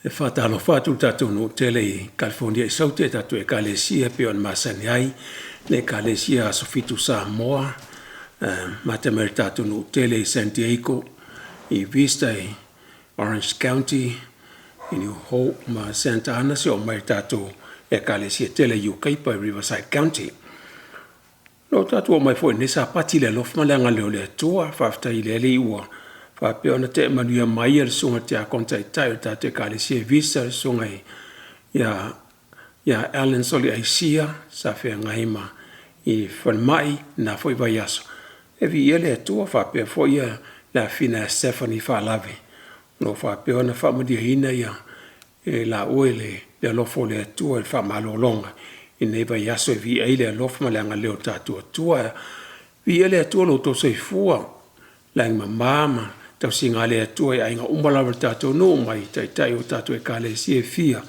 E faatalofa atu i le tatou nuu tele i Kalifonia i Saute, tatou Ekalesia e pei ona masani ai, le Ekalesia Aso Fitu Samoa, amata mai i le tatou nuu tele i San Diego, i Vista i Orange County, i New Hope ma Santa Ana, seia oo mai i le tatou Ekalesia tele i Yucaipa i Riverside County. Ua tatou omai foi i lenei Sapati i le alofa ma le agalelei o le Atua. Faafetai i le Alii ua faapea ona tea manuia mai le susuga i le Tiakono Taitai o le tatou Ekalesia i Vista, le susuga ia Alan Soliaisia sa feagai ma i falemai i lena foi vaiaso. E viia le Atua faapea foi le afafine ia Stephanie Faalave o lo o faapea ona faamanuiaina i laua i le alofa o le Atua i le faamalologa i lenei vaiaso e viia ai le alofa ma le agalelei o le tatou Atua. Viia le Atua i lo outou soifua lagimama ma le tausiga a le Atua i aiga uma lava o le tatou nuu mai Taitai o tatou Ekalesia e fia,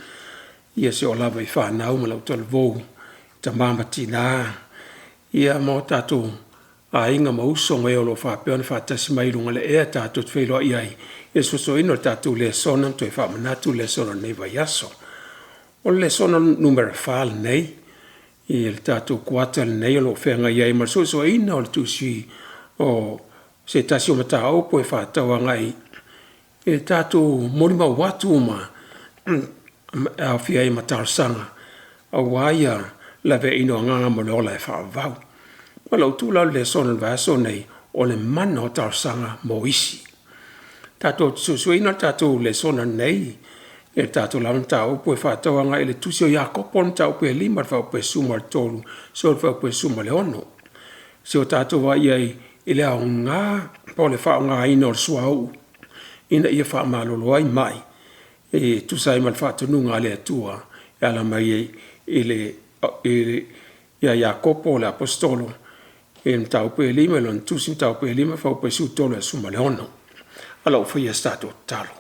ia seia oo lava i fanau ma lautalavou, tama ma tina, ia ma o tatou aiga ma uso ma e o lo o faapea ona faatasi mai i luga o le ea tatou te feiloai ai i le sosoina o le tatou lesona ma toe faamanatu le lesona o lenei vaiaso. O le lesona numera 4 lenei i le tatou kuata lenei o lo o feagai ai ma le suesueina o le tusi o se tasi o mataupu e faatatau agai i le tatou molimau atu ma e aofia ai ma talosaga aua le laveaiina o agaga mo le ola e faavavau. O lau tu la i le lesona o le vaiaso lenei, o le mana o talosaga mo isi. Tatou te suesueina le tatou lesona nei i le tatou lava mataupu e faatatau agai i le tusi o Iakopo i le mataupu e 5 i le fuaiupu e 13 seia oo i le fuaiupu e 16. Se i o tatou vaai i ai i le aoga po o le faaaogaina o le suauu ina ia faamalolo ai mai e tusa ai ma le faatonuga a le Atua e ala mai ia Iakopo le Aposetolo i le mataupu e 5 i lana tusi mataupu e 5 fuaiupu e 13 i le 16. A o le i faia se tatou tatalo.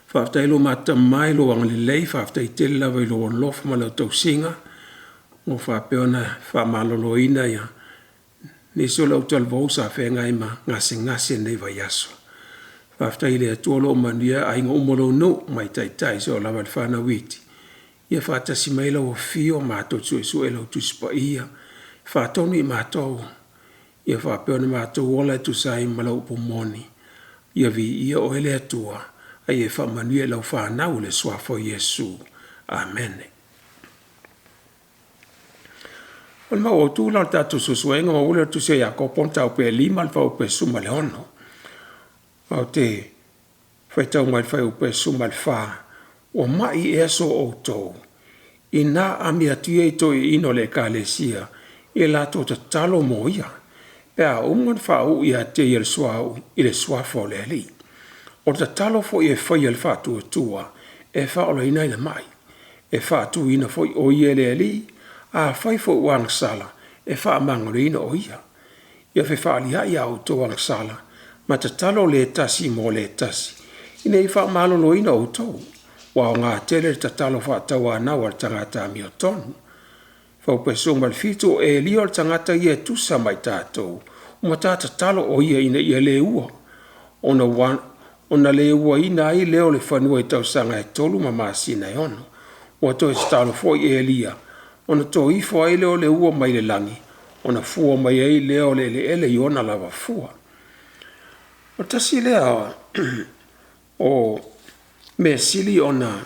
Faafetai i lo matou Tama i lou agalelei, faafetai tele lava i lou alofa ma lau tausiga ua faapea ona faamaloloina nisi o le autalavou sa feagai ma gasegase i lenei vaiaso. Faafetai i le Atua o lo o manuia aiga uma o lou nuu mai taitai seia oo lava i le fanau iti, ia faatasi mai lau afio matou te suesue lau Tusi Paia, faatonu i matou ia faapea ona matou ola e tusa ai ma lau upu moni. Ia viia oe le Atua, a ia e faamanuia i lau fanau i le suafa o Iesu. Amene. O le mau autu la o le tatou suesuega ua le tusi o Iakopo mataupu e 5 le fuaiupu e 16. Ou te faitau mai le fuaiupu e 14, ua mai ea so outou ina ami atu ia i toeaiina o le ekalesia i le latou tatalo mo ia, pe a uma ona faauu ia te ia le suauu i le suafa o le Alii? O le tatalo foi e fai e le faatuatua e faaolaina ai le mai, e faatuina foi o ia e le Alii. Afai foi ua agasala, e faamagaloina o ia. Ia fefaaliai a outou agasala ma tatalo le tasi mo le tasi, ina ia faamaloloina outou. Ua aoga tele le tatalo faatauanau a le tagata amiotonu. Fuaiupu 17, o Elia o le tagata ia e tusa ma i tatou, ua matua tatalo o ia ina ia le ua, ona le uaina ai lea o le fanua i tausaga e 3 ma masina e 6. Ua toe tatalo foi Elia, ona toe ifo ai lea o le ua mai le lagi, ona fua mai ai lea o le eleele i ona lava fua. O le tasi lea o mea sili ona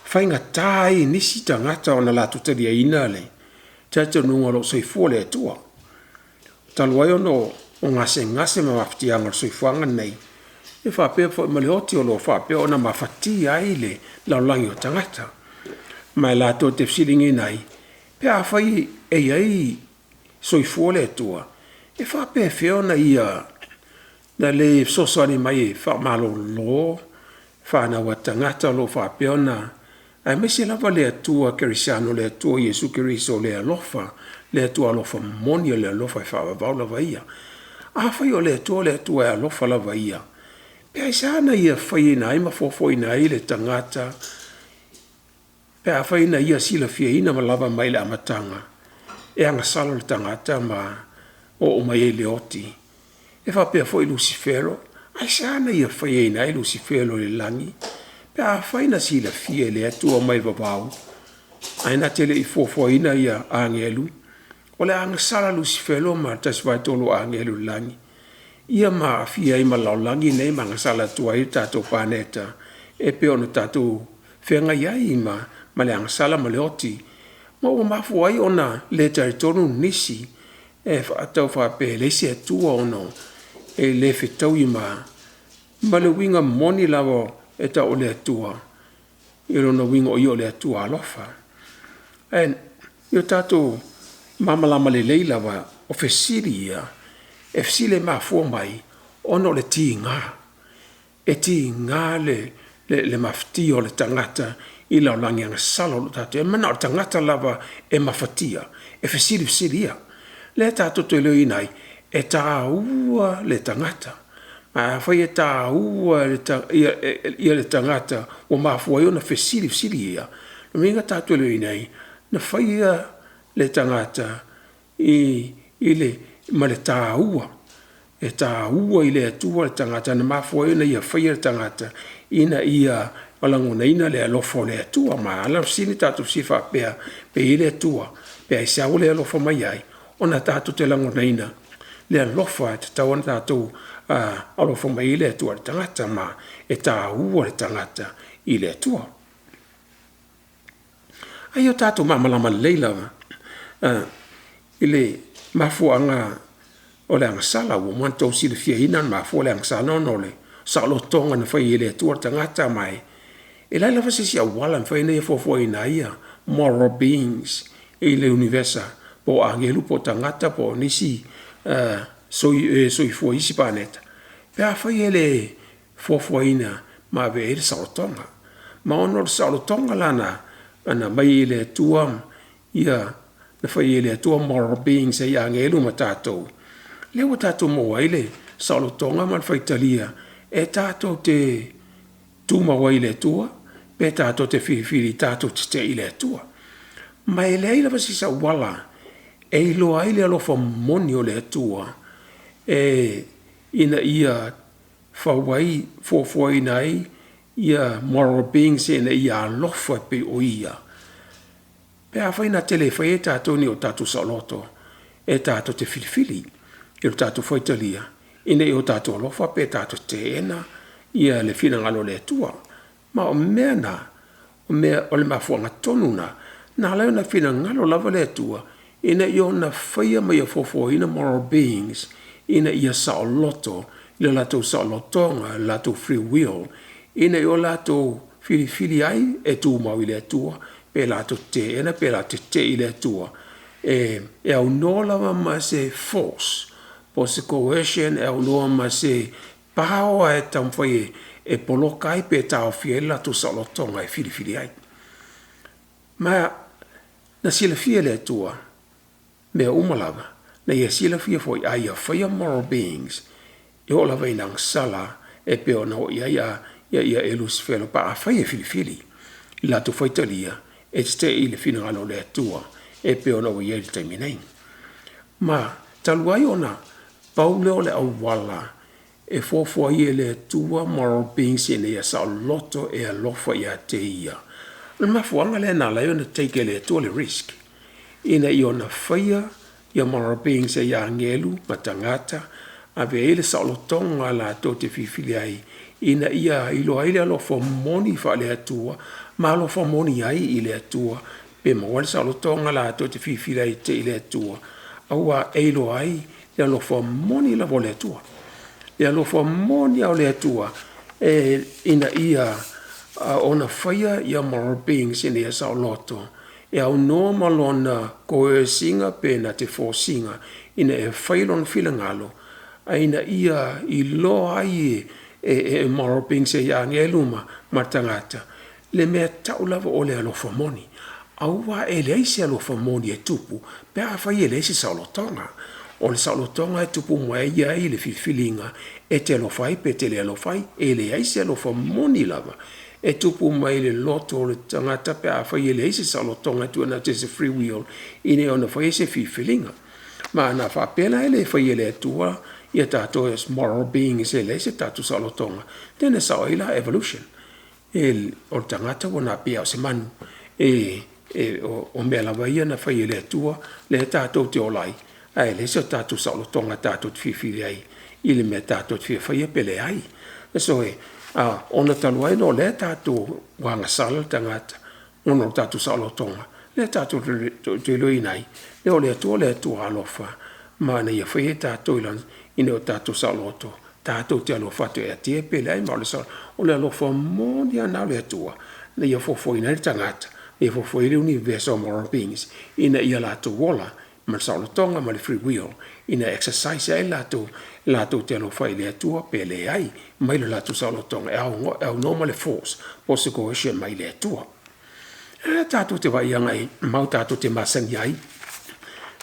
faigata ai i nisi tagata ona latou taliaina le talitonuga o lo o soifua le Atua. Talu ai ona o gasegase ma mafatiaga o le soifuaga lenei, e faapea foi ma le oti o lo o faapea ona mafatia ai le lalolagi o tagata. Ma e latou te fesiligiaina ai, pe afai e i ai soifua le Atua, e faapefea ona ia na le fesoasoani mai e faamalolo fanau a tagata o lo o faapea ona, aemaise lava le Atua Kerisiano, le Atua Iesu Keriso o le alofa, le Atua alofa moni, o le alofa e faavavau lava ia. Afai o le Atua o le Atua e alofa lava ia, pe aisea na ia faiaina ai ma foafoaina ai le tagata pe afai na ia silafiaina ma lava mai le amataga e agasala le tagata ma oo mai ai i le oti. E faapea foi Lusifelo. Aisea na ia faiaina ai Lusifelo i le lagi pe afai na silafia e le Atua mai le vavau ae na te le i fuafuaina ia agelu o le a agasala Lusifelo ma le 1/3 o agelu i le lagi ia ma aafia ai ma le lalolagi lenei ma agasala atu ai le tatou paneta e pei ona tatou feagai ai ma le agasala ma le oti. Ma ua mafua ai ona le talitonu nisi e tau faapea e leai se Atua ona e le fetaui ma le uiga moni lava e tau o le Atua i lona uiga o Ia o le Atua alofa. Ae ia tatou malamalama lelei lava, o fesili ia e fesili e mafua mai ona o le tiga, e tiga le mafatia o le tagata i le lalolagi agasala o lo o tatou i ai. E manao o le tagata lava e mafatia e fesili i fesili ia. O lea tatou te iloaina ai e taua le tagata. Ma afai e taua le tagata ua mafua ai ona fesili i fesili ia, o lona uiga tatou te iloaina ai, na faia le tagata ma le taua, e taua i le Atua le tagata na mafua ai ona Ia faia le tagata ina ia lagonaina le alofa o le Atua. Ma e ala ona fesili tatou fesili faapea, pe i ai le Atua pe aisea ua le alofa mai ai, ona tatou te lagonaina le alofa e tatau ona tatou alofa mai ai le Atua i le tagata ma e taua le tagata i le Atua. A ia tatou malamalama lelei lava i le mafuaaga o le agasala ua uma ona outou silafiaina na mafua le agasala ona o le saolotoga na fai ai e le Atua le tagata ma e leai lava se isi auala e mafai ona ia fuafuaina ai ia moral beings i le universe po o agelu po o tagata po o nisi e soifua i isi paneta pe afai e le fuafuaina ma ave i ai le saolotoga. Ma ona o le saolotoga la na aumai ai e le Atua ia na fai ai e le Atua moral beings ai agelu ma tatou, lea ua tatou maua ai le saolotoga ma le faitalia e tatou te tumau ai i le Atua pe tatou te filifili tatou te tetee i le Atua. Ma e leai lava se isi auala e iloa ai le alofa moni o le Atua ina ia fau ai, fuafuaina ai ia moral beings ina ia alofa e pei o Ia pe afai na te le faia e tatou ni o tatou saoloto e tatou te filifili i lo tatou faitalia ina ia o tatou alofa pe tatou te teena le finagalo o le Atua. Ma o mea na, o le mafuaaga tonu lena na ala ai ona finagalo lava le Atua ina ia ona faia ma ia fuafuaina moral beings ina ia saoloto i le latou saolotoga, le latou free will ina ia o latou filifili ai e tumau i le Atua pe latou te teena pe latou te tetee i le Atua. E aunoa lava ma se force po o se coercion, e aunoa ma se power e taumafai e poloka ai pe taofia ai le latou saolotoga e filifili ai. Ma na silafia e le Atua mea uma lava, na Ia silafia foi a Ia faia moral beings e oo lava ina agasala e pei ona oo i ai ia Lusifelo pe afai e filifili i le latou faitalia e tetee i le finagalo o le Atua e pei ona ua i ai i le taimi nei. Ma talu ai ona pau lea o le auala e fuafua ai e le Atua moral beings ina ia saoloto e alofa ia te Ia, o le mafuaaga lea na ala ai ona take e le Atua le risk ina ia ona faia ia moral beings e ia agelu ma tagata, ave i ai le saolotoga latou te filifili ai ina ia iloa ai le alofa moni faale-Atua ma alofa moni ai i le Atua pe maua ai le saolotoga latou te filifili ai e tetee i le Atua, aua e iloa ai le alofa moni lava o le Atua. Le alofa moni lava o le Atua ina ia ona faia ia moral beings ina ia saoloto e aunoa ma lona coerce ina pe na te force ina ina ia fai lona finagalo a ina ia iloa ai e moral beings e agelu ma tagata le mea tau lava o le alofa moni. Aua e leai se alofa moni e tupu pe afai e leai se saolotoga. O le saolotoga e tupu mai ai le filifiliga e te alofa ai pe te le alofa ai. E leai se alofa moni lava e tupu mai le loto o le tagata pe afai e leai se saolotoga e tuuina atu e se free will ina ia ono faia se filifiliga. Ma ana faapea la e le faia e le Atua ia tatou as moral beings e leai se tatou saolotoga, lea na sao ai la evolution. O le tagata ua natia o se manu. O mea lava ia na fai e le Atua lea tatou te ola ai, ae leai so tatou saolotoga tatou te filifili ai i le mea tatou te fia faia pe leai. So, ona talu ai ona o lea tatou ua agasala le tagata ona o le tatou saolotoga, lea tatou te iloaina ai, o le Atua o le Atua alofa, ma na ia faia tatou ina ia tatou saoloto tatou te alofa atu ia te Ia pe leai. Ma o le alofa moni lava lena o le Atua na ia fofoina ai le tagata, ia fofoina ai le universe o moral beings ina ia latou ola ma le saolotoga ma le free will ina ia exercise ai latou latou te alofa i le Atua pe leai, mai le latou saolotoga e aunoa ma le force po o se coercion mai le Atua. E tatou te vaai agai mau tatou te masani ai.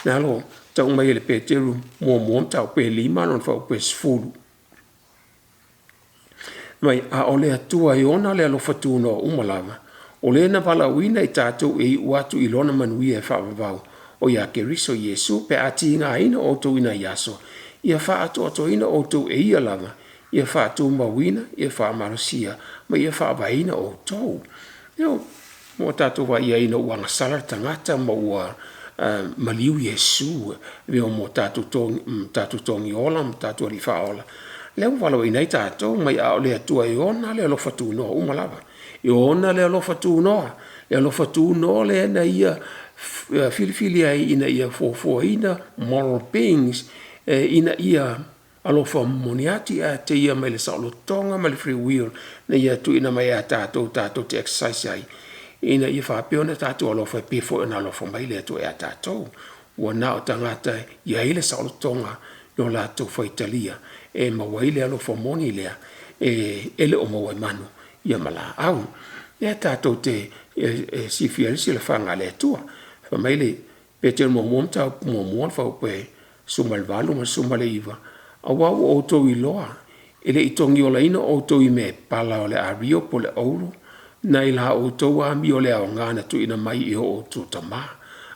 Le alo tau mai e le Peteru muamua mataupu e 5 lona fuaiupu e 10. Mai a o le Atua e ona le alofa tunoa uma lava, o le na valaauina i tatou e iu atu i lona manuia e faavavau, o ia Keriso Iesu, pe a tigaina outou i nai aso, ia faaatoatoaina outou e ia lava, ia faatumauina, ia faamalosia, ma ia faavaeina outou. Ua tatou vaai ai ina ua agasala le tagata ma ua maliu Iesu mo tatou togiola ma tatou Alii Faaola, lea ua valaauina ai tatou mai a o le Atua e ona le alofa tunoa uma lava. E ona le alofa tunoa, le alofa tunoa lea na ia filifili ai ina ia foafoaina moral beings ina ia alofa momoli atu ia te ia mai le saolotoga ma le free will na ia tuuina mai ia tatou tatou te exercise ai, ina ia faapea ona tatou alofa e pei foi ona alofa mai le Atua ia tatou. Ua na o tagata e i ai le saolotoga lo latou faitalia e maua ai le alofa moni lea e le o maua e manu ia ma laau. Lea tatou te silafia ai le silafaga a le Atua. Fai mai le Peteru muamua mataupu muamua fuaiupu e 18 ma le 19, aua ua outou iloa e le i togiolaina outou i mea e pala o le ario po o le auro nai la outou amio le aoga na tuuina mai e o outou tama,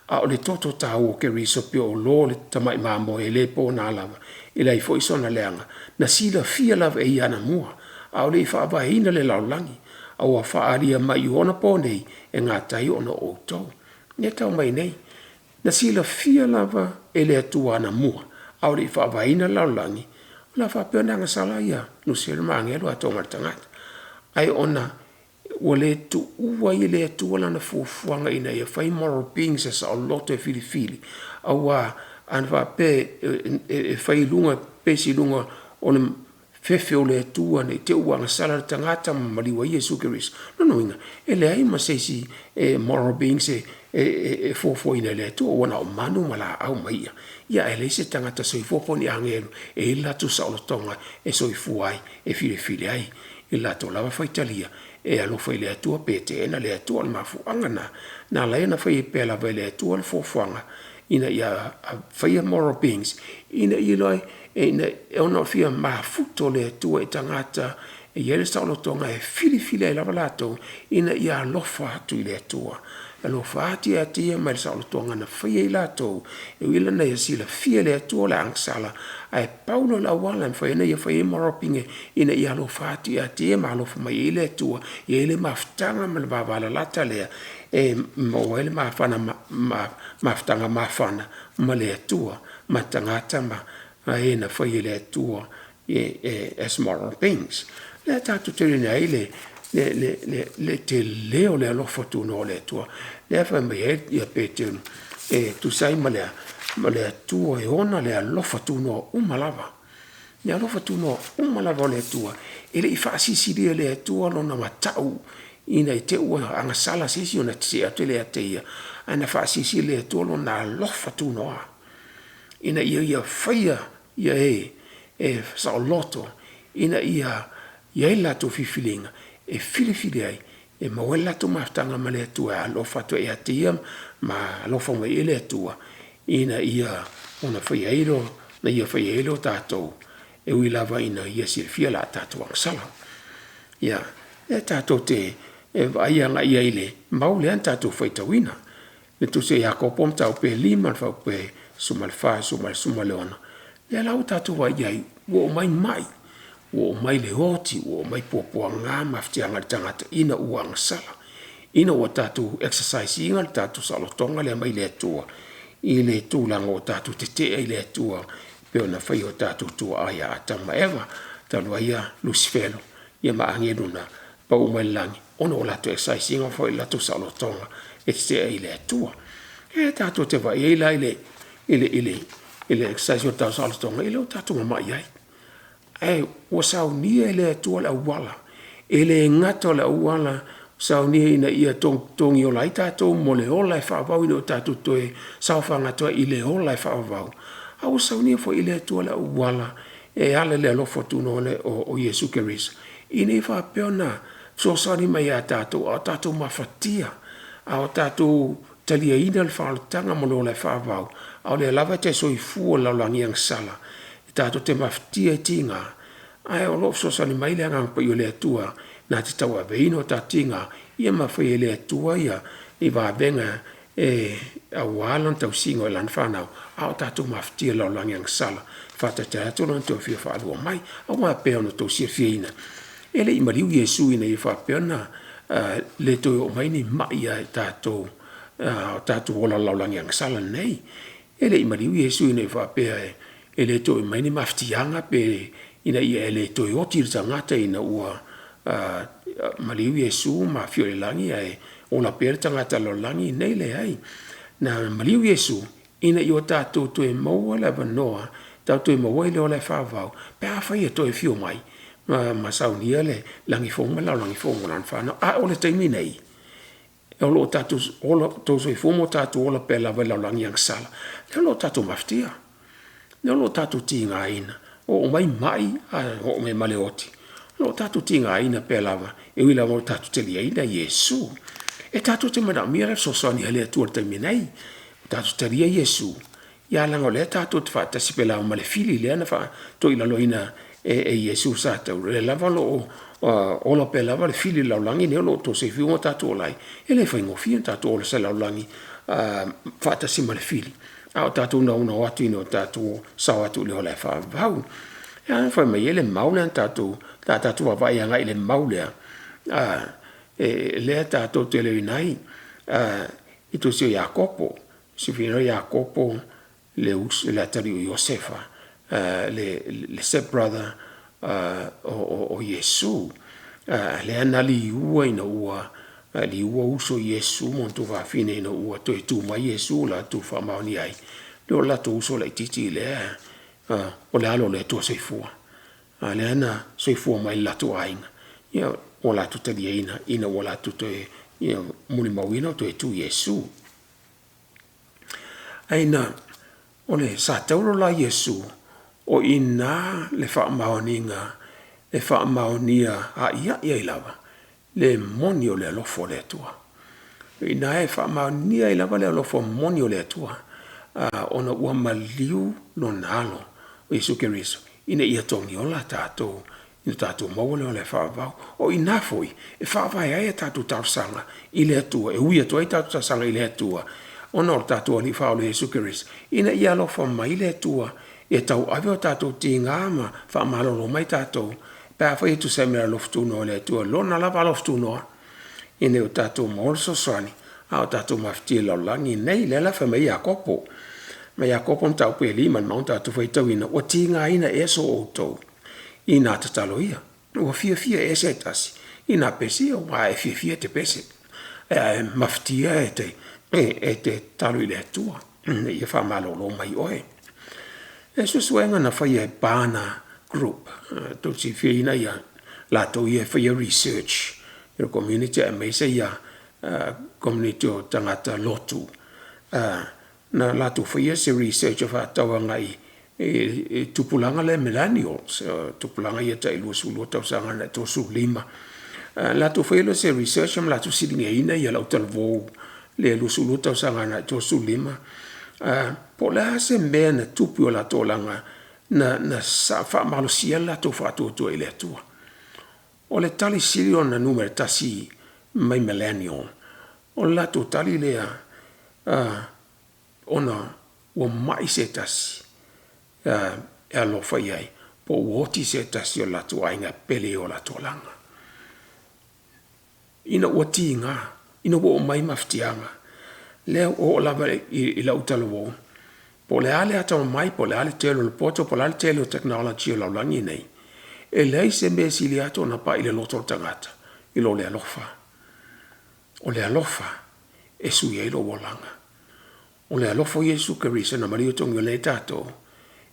a o le toto taua o Keriso e pei o lo o le tamai mamoe e le pona lava, e leai foi sona leaga, na silafia lava e ia anamua a o le i faavaeina le lalolagi, a ua faaalia mai i ona po nei e gata ai ona o outou. Lea e tau mai nei, na silafia lava e le Atua anamua a o le i faavaeina le lalolagi, o le a faapea ona agasala ia Lusifera ma agelu atoa ma le tagata. Ae ona ua le tuua ai e le Atua lana fuafuaga ina ia fai moral beings e saoloto e filifili, aua ana faapea e fai i luga, base i luga o le fefe o le Atua ne i te i ua agasala le tagata ma maliu ai Iesu Keriso, o lona uiga, e leai ma se isi moral beings e fuafuaina e le Atua, ua na o manu ma laau ma i'a, ae leai se tagata soifua po o ni agelu e i ai le latou saolotoga e soifua ai, e filifili ai i le latou lava faitalia e alofa i le Atua pe teena le Atua. O le mafuaaga lena na ala ai ona faia pea lava e le Atua le fuafuaga ina ia faia moral beings ina ia iloa ai, ona fia mafuto le Atua i tagata e i ai le saolotoga e filifili ai lava latou ina ia alofa atu i le Atua, alofa atu ia te Ia mai le saolotoga na faia ai latou, e ui lava ina ia silafia e le Atua le agasala, ae pau lea o le auala e mafai ona ia fai ai moral being ina ia alofa atu ia te Ia ma alofa mai ai le Atua, e i ai le mafutaga ma le vavalalata lea e maua ai le mafutaga mafana ma le Atua ma tagata ma e na fai e le Atua as moral beings. O lea tatou te iloaina ai le tele o le alofa tunoa o le Atua, lea e fai mai ai Peteru, e tusa ai ma le Atua e ona le alofa tunoa uma lava. Le alofa tunoa uma lava o le Atua, e le i faasilisiliina e le Atua lona matau ina i te i ua agasala se isi ona tetee atu lea ia te ia, ae na faasilisili e le Atua lona alofa tunoa ina ia faia e e saoloto ina ia i ai le latou filifiliga e filifili ai e maua ai le latou mafutaga ma le Atua e alofa atu ai ia te ia ma alofa mai ai le Atua ina ia ona faia ai na ia faia ai lo tatou e ui lava ina ia silafia la tatou agasala. Ia, lea tatou te vaai agai ai i le mau lea na tatou faitauina. Le tusi a Iakopo mataupu e 5 le fuaiupu e 14 e 16, Lea la ua tatou vaai i ai, ua oo mai mai, ua oo mai le oti, ua oo mai puapuaga ma mafatiaga i le tagata ina ua agasala, ina ua tatou exercise ina le tatou saolotoga lea mai le Atua i le tulaga ua tatou tetee ai i le Atua pei ona faia e o tatou tuaa ia Atamu ma Eva, talu ai Lusifelo ma agelu na pau mai le lagi ona ua latou exercise ina foi le latou saolotoga e tetee ai i le Atua. E tatou te vaai ai la i le exercise o le tatou saolotoga, ia lea ua tatou mamai ai. Ae ua saunia e le Atua le auala, e le gata o le auala saunia ina ia togitogi ai tatou mo le ola e faavavau ina ia tatou toe saofaga atu ai i le ola e faavavau, a ua saunia foi e le Atua le auala e ala i le alofa tunoa lea o Iesu Keriso ina ia faapea ona fesoasoani mai ia tatou a o tatou mafatia, a o tatou taliaina le faaolataga ma le ola e faavavau, a o lea lava e te soifua i le lalolagi agasala tatou te mafatia i tiga, ae o lo o fesoasoani mai le Agaga Paia o le Atua na te tauaveina o tatou tiga ma faia e le Atua ni vavega aua lana tausiga o lana fanau a o tatou mafatia i le lalolagi agasala e faataitai atu Lona toe fia faalua mai. Aua e pei ona outou silafia, e le i maliu Iesu ina ia faapea ona le toe oo mai ni mai ia i tatou a o tatou ola i le lalolagi agasala lenei. E le i maliu Iesu ina ia faapea e le toe oo mai ni mafatiaga pe ina ia e le toe oti le tagata ina ua maliu Iesu ma afio i le lagi ae ola pea le tagata i le lalolagi lenei. E leai, na maliu Iesu ina ia tatou toe maua le avanoa tatou toe maua ai le ola e faavavau pe afai e toe afio mai ma saunia le lagi fou ma le lalolagi fou mo lana fanau. A o le taimi lenei, o lo o tatou soifua ma o tatou ola pea lava i le lalolagi agasala, lea o lo o tatou mafatia, lea o lo o tatou tigaina, ua oo mai mai ae oo mai ma le oti. O lo o tatou tigaina pea lava e ui lava ua tatou taliaina Iesu. E tatou te manaomia la le fesoasoani a le Atua i le taimi nei, ua tatou talia Iesu, ae leaga o lea tatou te faatasi pea lava ma le fili lea na faatoilaloina e Iesu sa taula, o lea lava o lo o ola pea lava le fili i le lalolagi lenei o lo o soifua ma tatou ola ai. E le faigofie ona tatou ola i se lalolagi faatasi ma le fili, a o tatou naunau atu ina ia tatou sao atu i le ola e faavavau. E a fai mai ai le mau lea a tatou vaavaai agai i le mau lea, lea tatou te iloaina ai i le tusi a Iakopo. Silafia o Iakopo le uso le atalii o Iosefa, le step brother o Iesu, lea na liua ina ua liua uso o Iesu ma ona tuafafine ina ua toe tu mai Iesu ua latou faamaonia ai o le latou uso laitiiti lea, o le alo o le Atua soifua, a o lea na soifua mai i le latou aiga, ua latou taliaina ina ua latou toe molimauina o toe tu Iesu. Ae na o le sa tauro la Iesu, o i ina le faamaoniga e faamaonia aiai ai lava le moni o le alofa o le Atua. O i ina e faamaonia ai lava le alofa moni o le Atua, ona ua maliu lona alo o Iesu Keriso ina ia togiola tatou ina ia tatou maua le ola e faavavau. O i ina foi e faavae ai a tatou talosaga i le Atua, e ui atu ai a tatou talosaga i le Atua ona o le tatou Alii Faaola Iesu Keriso, ina ia alofa mai le Atua e tauave o tatou tiga ma faamalolo mai tatou pe afai e tusa ai ma le alofa tunoa o le Atua, Lona lava alofa tunoa ina ia tatou maua le fesoasoani a o tatou mafatia i le lalolagi lenei. Lea la fai mai ai Iakopo, mai Iakopo mataupu e 5 i le mau na tatou faitauina, ua tigaina ea so outou inā tatalo ia? Ua fiafia ea se tasi ina pese ia? Aua a e fiafia e te pese, ae a e mafatia e te tatalo i le Atua ina ia faamalolo mai oe. O le suesuega na faia e Barna Group, tou te silafia i latou ia e faia research i le community aemaise community o tagata lotu, na latou faia se research e faatatau agai i tupulaga ia millennials, tupulaga ia tai 22 tausaga agai i le 35. Na latou faia lea o se research ma latou fesiligiaina le autalavou le 22 tausaga agai le 35, po o le a se mea na tupu i o latou olaga na faamalosia ai le latou faatuatua i le Atua. O le tali sili ona numera tasi mai millennial, o le latou tali lea, ona ua mai se tasi. e alofa i ai po ua oti se tasi o le latou aiga e pele i o latou olaga. Ina ua tiga, ina ua oo mai mafatiaga, lea ua oo lava i lau talavou, po o le a le atamamai, po o le a le tele o le poto, po o le a le tele o technology o le lalolagi nei, e leai se mea e sili atu ona pai i le loto o le tagata i lo le alofa. O le alofa e sui ai lou olaga. O le alofa o Iesu Keriso na maliu e togiola ai tatou,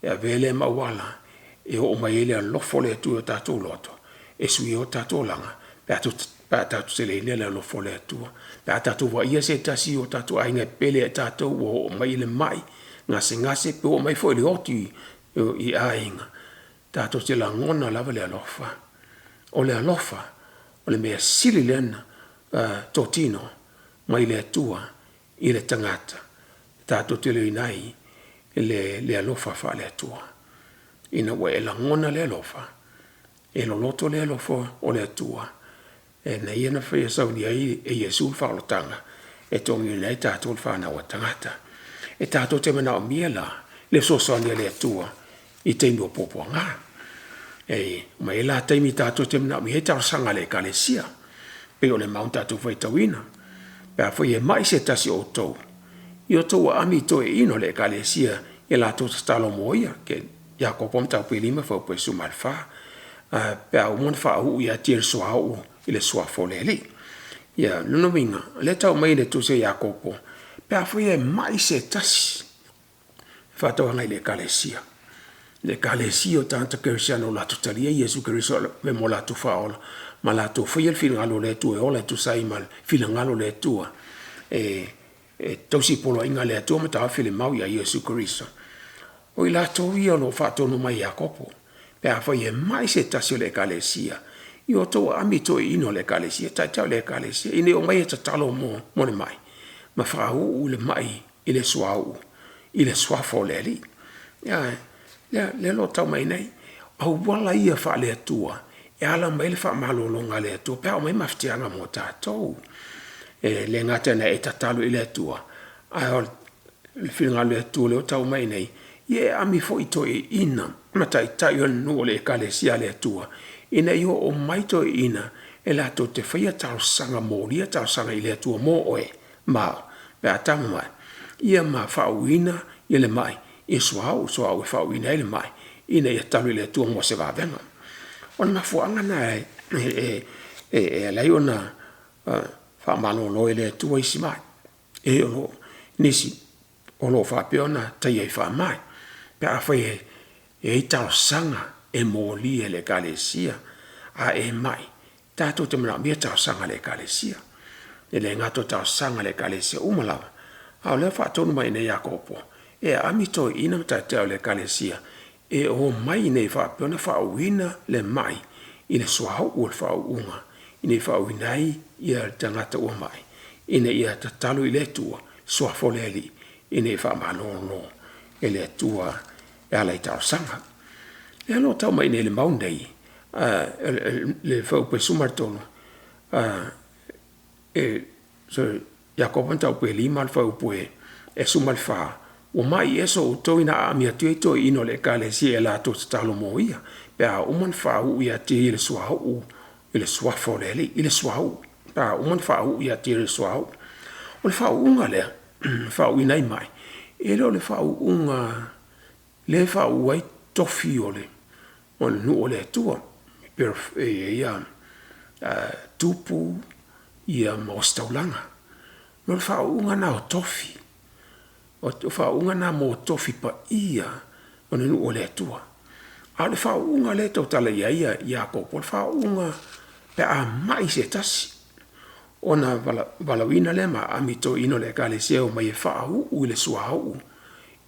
e avea lea ma auala e oo mai ai le alofa o le Atua i o tatou loto e sui ai o tatou olaga pe a tatou seleina le alofa o le Atua. Pe a tatou vaaia se tasi o tatou aiga e pele ia i tatou ua oo mai i le mai gasegase pe ua oo mai foi i le oti i aiga, tatou te lagona lava le alofa. O le alofa o le mea sili lea ona totino mai le Atua i le tagata tatou te iloaina ai le alofa faale-Atua. Ina ua e lagona le alofa, e loloto le alofa o le Atua, e na ia na faia saunia ai e Iesu le faaolataga e togiina ai tatou le fanau a tagata. E tatou te manaomia la le fesoasoani a le Atua i taimi o puapuaga. E omai ai la taimi tatou te manaomia ai talosaga a le Ekalesia, pei o le mau na tatou faitauina. Pe a fai e mai se tasi o outou, ia outou aami i toeaiina o le Ekalesia e latou te tatalo mo ia. Iakopo mataupu e 5 fuaiupu e 14. Pe a uma ona faauu ia te ia le suauu i le suafa o le Alii. Ia, o lona uiga, o lea e tau mai e le tusi a Iakopo, pe a fai e mai se tasi, e faatauaga i le Ekalesia. Le Ekalesia o tagata kerisiano ua latou talia Iesu Keriso e avea ma o latou Faaola ma latou faia le finagalo o le Atua e ola e tusa ai ma le finagalo o le Atua e tausi i poloaiga a le Atua ma taofi le mau ia Iesu Keriso. O i latou ia o lo o faatonu mai e Iakopo, pe a fai e mai se tasi o le Ekalesia, ia outou aami i toeaiina o le Ekalesia, taitai o le Ekalesia, ina ia omai e tatalo mo le mai, ma faauu le mai i le suauu, i le suafa o le Alii. Ioe, lea o lo o tau mai nei, o auala ia faale-Atua e ala mai ai le faamalologa a le Atua pe a oo mai mafatiaga mo tatou. E le gata ina e tatalo i le Atua, ae o le finagalo o le Atua lea ua tau mai nei, ia e aami foi i toeaiina ma taitai o le nuu o le Ekalesia a le Atua, ina ia oo mai toeaiina e latou te faia talosaga, molia talosaga i le Atua mo oe ma au pe a tama mai, ia ma faauuina le mai i suauu, suauu e faauuina ai le mai ina ia tatalo i le Atua mo se vavega. O le mafuaaga lena e ala ai ona faamalolo e le Atua isi mai, e o lo o nisi o lo o faapea ona taia i faamai, pe afai e i ai talosaga e molia e le Ekalesia, a e mai, tatou te manaomia talosaga a le Ekalesia. E le gata o talosaga a le Ekalesia uma lava, a o lea e faatonu mai i inei e Iakopo, e aami toeaiina ma taitai o le Ekalesia e omai ina ia faapea ona faauuina le mai i le suauu o le faauuga, ina ia faauuina ai le tagata ua mai, ina ia tatalo i le Atua, suafa o le Alii, ina ia faamalolo e le Atua e ala i talosaga. O lea o lo o tau mai i inei i le mau lenei, le fuaiupu e 13, sorry, Iakopo mataupu e 5 le fuaiupu e 14, ua mai ea so outou ina aami atu ai toeaiina o le Ekalesia e latou te tatalo mo ia, pe a uma ona faauu ia te ia i le suauu i le suafa o le Alii, i le suauu, pe a uma ona faauu ia te ia i le suauu. O le faauuga lea e faauuina ai mai, e le o le faauuga lea e faauu ai tofi o le nuu o le Atua, e i ai tupu ma ositaulaga. O le faauuga lena o tofi, o le faauuga lena mo tofi paia o le nuu o le Atua. A o le faauuga lea e tautala i ai Iakopo, o le faauuga pe a mai se tasi, ona valaauina lea ma aami i toeaiina o le Ekalesia e omai e faauu i le suauu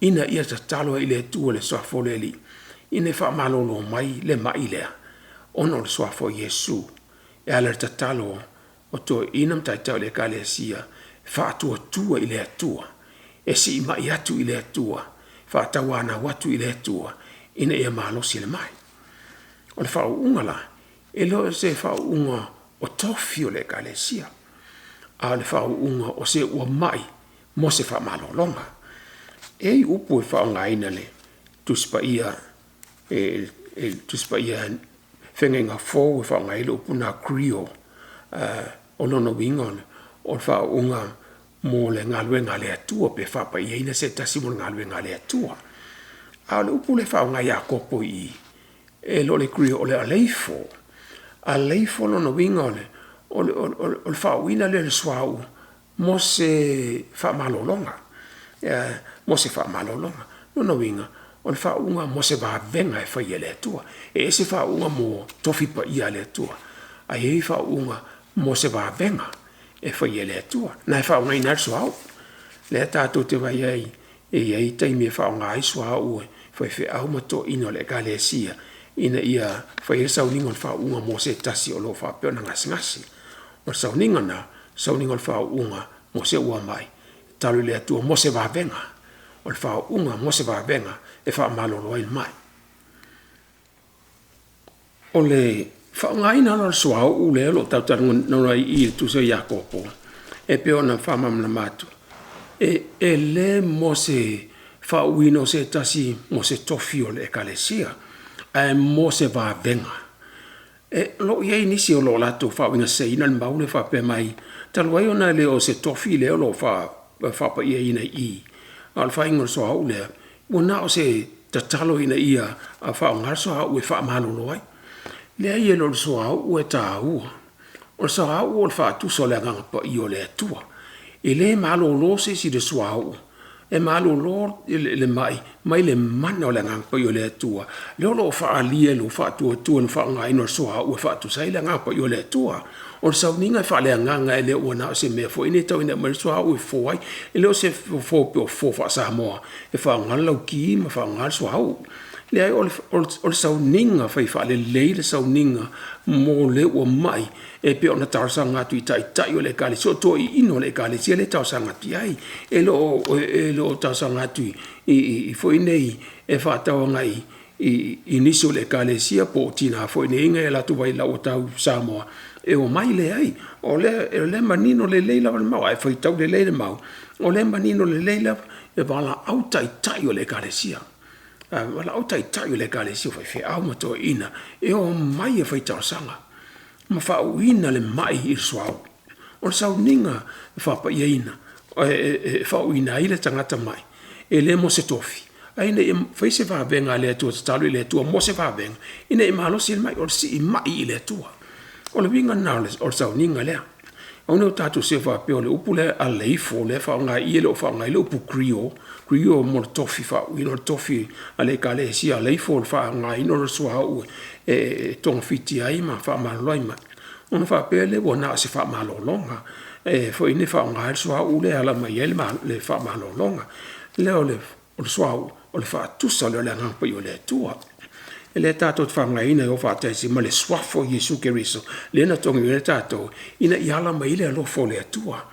ina ia tatalo ai i le Atua i le suafa o le Alii ina ia faamalolo mai le mai lea ona o le suafa o Iesu e ala i le tatalo o toeaiina ma taitai o le Ekalesia e faatuatua i le Atua, e siimai atu i le Atua, faatauanau atu i le Atua ina ia malosi le mai. O le faauuga la, e le o se faauuga o tofi o le Ekalesia, a o le faauuga o se ua mai mo se faamalologa. E i ai upu e faaaogaina i le Tusi Paia. i le Tusi Paia Feagaiga Fou e faaaoga ai le upu lena chrio. O lona uiga o le faauuga mo le galuega a le Atua pe faapaiaina se tasi mo le galuega a le Atua. A o le upu lea e faaaoga e Iakopo i i, e le o le chrio o le aleifo. Aleifo o lona uiga o le faauuina lea o le suauu mo se faamalologa. Mo se faamalologa. O lona uiga, o le faauuga mo se vavega e faia e le Atua. E ese faauuga mo tofi paia a le Atua, ae i ai faauuga mo se vavega e faia e le Atua, na e faaaogaina ai le suauu. Lea tatou te vaai ai e i ai taimi e faaaoga ai suauu e faifeau ma toeaiina o le Ekalesia ina ia fai ai le sauniga o le faauuga mo se tasi o lo o faapea ona gasegase. O le sauniga lena, sauniga o le faauuga mo se ua mai, tatalo i le Atua mo se vavega. O le faauuga mo se vavega e faamalolo ai le mai. O le faaaogaina la o le suauu lea o lo o talatalanoaina i i i le tusi a Iakopo, e pei ona faamalamalama atu, e le mo se faauuina o se tasi mo se tofi o le Ekalesia, ae mo se vavega. O lo o i ai nisi o lo o latou faauigaseseina le mau lea e faapea mai, talu ai ona e le o se tofi lea o lo o faapaiaina i i, a o le faiga o le suauu lea, ua na o se tatalo ina ia faaaoga le suauu e faamalolo ai. Leai e le o le suauu e taua, o le suauu o le faatusa o le Agaga Paia o le Atua. E le malolo se isi i le suauu, e malolo le mai mai le mana o le Agaga Paia o le Atua, lea o lo o faaalia i lou faatuatua i le faaaogaina o le suauu e faatusa ai le Agaga Paia o le Atua. O le sauniga e faaleagaga e le ua na o se mea foi lenei tau ina aumai le suauu e fofo ai. E le o se fofo pei o fofo faa-Samoa e faaaoga le lauki ma faaaoga le suauu. Leai o le sauniga fai faalelei le sauniga mo le ua mai e pei ona talosaga atu i taitai o le Ekalesia, o toeaiina o le Ekalesia lea e talosaga atu i ai. E le o talosaga atu foi nei e faatau agai i nisi o le Ekalesia po o tina foi nei e i ai latou vailaau ua tau i Samoa e omai. Leai, o lea e manino lelei lava le mau, a e faitau lelei le mau, o lea e manino lelei lava, e valaau taitai o le Ekalesia, valaau taitai o le Ekalesia, o faifeau ma toeaiina e omai e fai talosaga ma faauuina le mai i le suauu. O le sauniga e faapaiaina e faauuina ai le tagata mai, e le mo se tofi, ae ina ia fai se vavega a le Atua, tatalo i le Atua mo se vavega ina ia malosi le mai, o le siimai i le Atua. O le uiga lena o le sauniga lea. Aua ne i o tatou faapea o le upu lea aleifo lea e faaaoga i i e le o faaaogaina le upu chrio, chrio mo le tofi faauuina o le tofi a le Ekalesia, aleifo o le faaaogaina o le suauu e togafiti ai ma faamalolo ai mai, ona faapea lea ua na o se faamalologa e faaaoga ai le suauu lea e ala mai ai le faamalologa. Leai o le suauu, o le faatusa lea o le Agaga Paia o le Atua. O lea tatou te faaaogaina e o faatasi ma le suafa o Iesu Keriso lea na togi ai tatou ina ia ala mai ai le alofa o le Atua.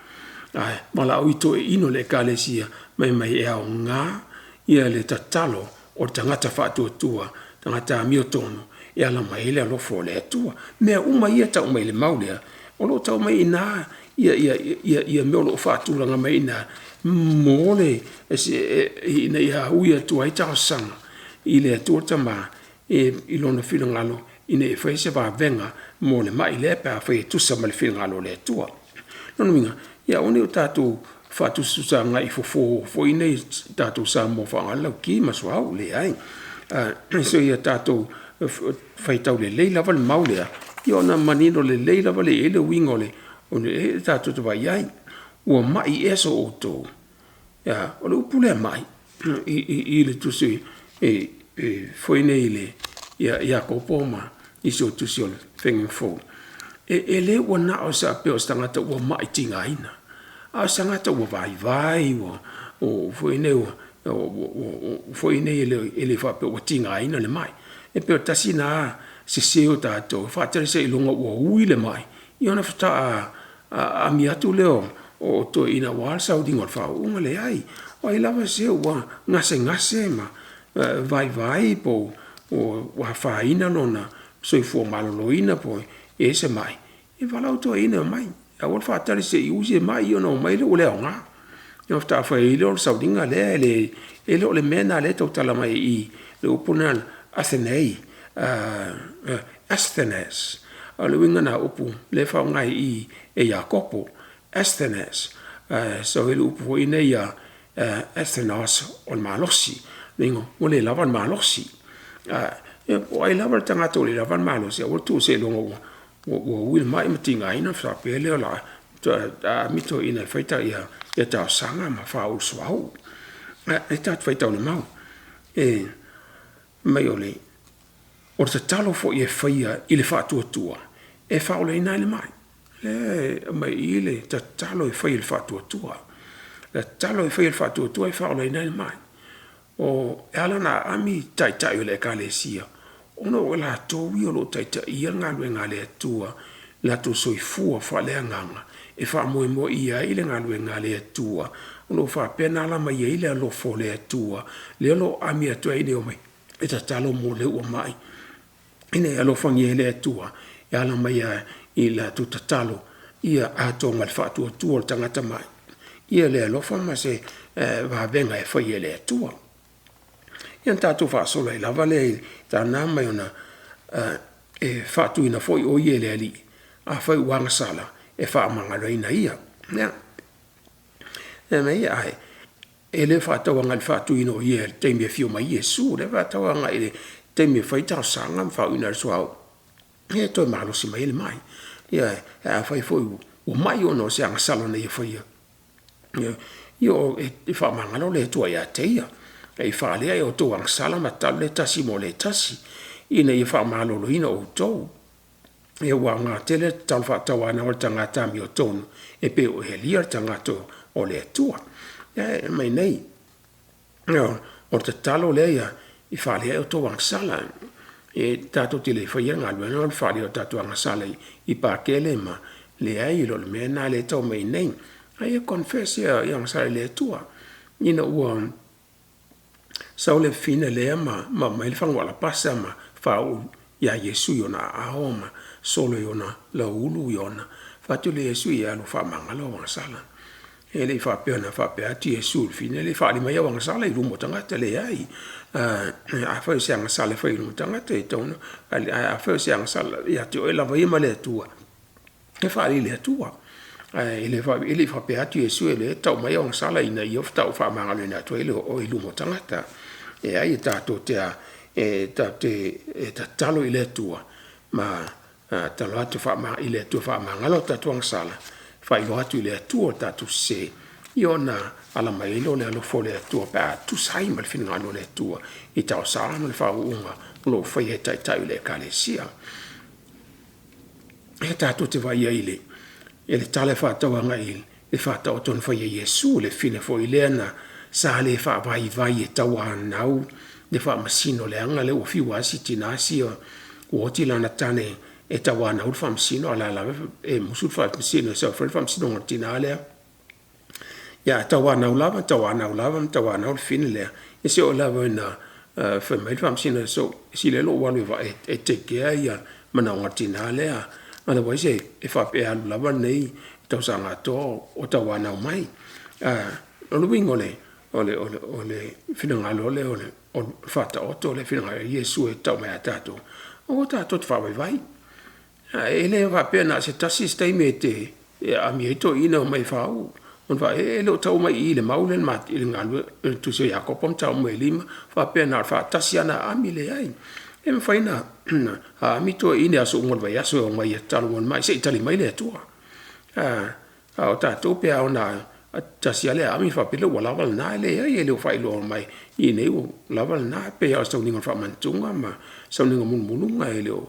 Ae valaau i toeaiina o le Ekalesia fai mai e aoga le tatalo o le tagata faatuatua, tagata amiotonu e ala mai ai le alofa o le Atua. O mea uma ia e tau mai i le mau lea, o lo o tau mai i ina mea o lo o faatulaga mai i ina ina ia ui atu ai talosaga i le Atua le Tama i lona finagalo ina ia faia se vavega mo le mai lea pe afai e tusa ma le finagalo o le Atua. O lona uiga, ia aua ne i o tatou faatusatusa agai i fofo foi nei a tatou Samoa e faaaoga ai le lauki ma le suauu, leai. So ia tatou faitau lelei lava le mau lea, ia ona manino lelei lava lea e i ai le uiga o le tatou te vaai i ai. Ua mai ea so outou… E a? O le upu lea mai i le tusi foi nei ia Iakopo ma nisi o tusi o le Faiga Fou, e le ua na o se faapea o se tagata ua mai tigaina, a o se tagata ua vaivai foi nei e le faapea ua tigaina le mai. E pei o le tasi lena sese o tatou, faatali seiloga ua ui le mai ia ona faatoa ami atu lea o toeaiina aua le sauniga o le faauuga. Leai, o ai lava se ua gasegase ma vaivai po ua afaina lona soifua maloloina po o i ai se mai, ia valaau toeaiina e omai. Aua le faatali se i ui se mai ona omai lea ua le aoga, ona faatoa fai ai lea o le sauniga lea. E le o le mea lena o lea e tautala mai i i, le upu lena Athenei, Asthenes. O le uiga lena o upu lea e faaaoga i i e Iakopo, Asthenes. So i le upu foi nei a Asthenos o le malosi, uiga ua le lava le malosi. Po o ai lava le tagata ua le lava le malosi, aua le tuua seiloga ua ui le mai ma tigaina ona faapea lea o le a aami toeaiina e fai ia talosaga ma faauu i le suauu. E tatou te faitau i le mau, fai mai o le tatalo foi e faia i le faatuatua, e faaolaina ai le mai. O lea e aumai i i le tatalo e fai e le faatuatua. O le tatalo e fai e le faatuatua e faaolaina ai le mai. E ala ona aami taitai o le Ekalesia, ona o i latou ia o lo o taitaia le galuega a le Atua i lo latou soifua faaleagaga e faamoemoe i ai le galuega a le Atua, o lo o faapea ona ala mai ai le alofa o le Atua, lea o lo o aami atu ai e omai e tatalo mo le ua mai, ina ia alofagia e le Atua e ala mai i le latou tatalo ia atoa ma le faatuatua o le tagata mai ia le alofa ma se vavega e faia e le Atua. Ia ona tatou faasolo ai lava lea i tala mai ona e faatuina foi o ia e le Alii, afai ua agasala, e faamagaloina ia. Ia, ae e le faatau agai i le faatuina o ia i le taimi e afio mai ai Iesu, o lea e faatau agai i le taimi e fai ai talosaga ma faauuina ai le suauu, ia e toe malosi mai ai le mai. Ioe. Ae afai foi ua mai ona o se agasala na ia faia, ia e faamagalo le Atua ia te ia. E faalea a outou agasala ma tatalo le tasi mo le tasi ina ia faamaloloina outou. Ia ua aoga tele le tatalo faatauanau a le tagata amiotonu e pei o Elia le tagata o le Atua. E aumai nei, o le tatalo lea ia faalea a outou agasala. E tatou te le faia le galuega o le faalea o tatou agasala i pakele ma leai, e le o le mea lena o lea e tau mai nei. A ia confess ia agasala i le Atua ina ua sau le fafine lea ma aumai le fagu alapasa ma faauu ia Iesu i ona aao ma solo i ona lauulu, fai atu le Iesu, ia alu e faamagalo au agasala. E le i faapea na faapea atu Iesu i le fafine lea, faaali mai au agasala i luma o tagata, leai. Afai o se agasala e faia i luma o tagata, e tatau ona faaali, ae afai o se agasala ia te oe lava ia ma le Atua, ia faaali i le Atua. Ae e le i faapea atu Iesu e tau mai au agasala ina ia tau faamagaloina atu ai oe i luma o tagata. Leai, e tatou te tatalo i le Atua ma tatalo atu i le Atua e faamagalo a tatou agasala, faailoa atu i le Atua lo tatou sese, ia ona ala mai ai lea o le alofa o le Atua pe a tusa ai ma le finagalo o le Atua i talosaga ma le faauuga o lo o faia e Taitai o le Ekalesia. E tatou te vaai ai i le tala e faatatau agai i le faataoto na fai e Iesu, le fafine foi lea na sa le faavaivai e tauanau le faamasino leaga lea ua fiu lava si tina sia ua oti lana tane e tauanau le faamasino, a o la e lava e musu le faamasino e sau e fai le faamasinoga i le tina lea. Ae tauanau lava, tauanau lava ma tauanau le fafine lea, ia seia oo lava ina fai mai le faamasino, e sili ai lou alu e take care manaoga o le tina lea, otherwise e faapea e alu lava lenei tausaga atoa o tauanau mai. O le uiga o le finagalo lea o le faataoto lea e finagalo ai Iesu e tau mai ia tatou, aua tatou te faavaivai. E le faapea na o se tasi se taimi e te aami ai toeaiina e omai e faauu. Ona e le o tau mai i i le mau lea i le tusi a Iakopo mataupu 5, faapea na o le faatasi lava ona aami, leai. E mafai ona aami toeaiina i aso uma o le vaiaso e omai e tatalo mo le mai seia tali mai le Atua. A o tatou pe ao ina tasi lava le aami ona faapea lea ua lava lena, e leai e le o faailoa mai i inei ua lava lena. E pei lava o le sauniga o le faamanatuga ma le sauniga o mulumuluga, e le o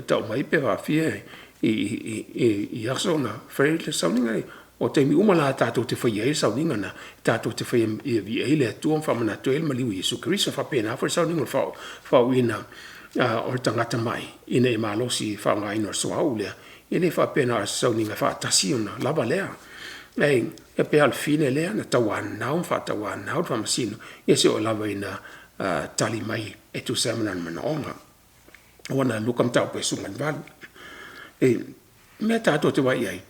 tau mai pe faafia i aso ona fai ai le sauniga. O taimi uma lava tatou te faia ai le sauniga lena, tatou te faia ia viia ai le Atua ma faamanatu ai le maliu o Iesu Keriso. E faapena foi le sauniga o le faauuina o le tagata mai ina ia malosi i le faaaogaina o le suauu lea, e le faapea na o se sauniga e faatasi ona lava lea. E pei lava o le fafine lea na tauanau ma faatauanau le faamasino, ia seia oo lava ina tali mai e tusa ai ma lona manaoga. Luka mataupu 18. O le mea tatou te vaai i ai,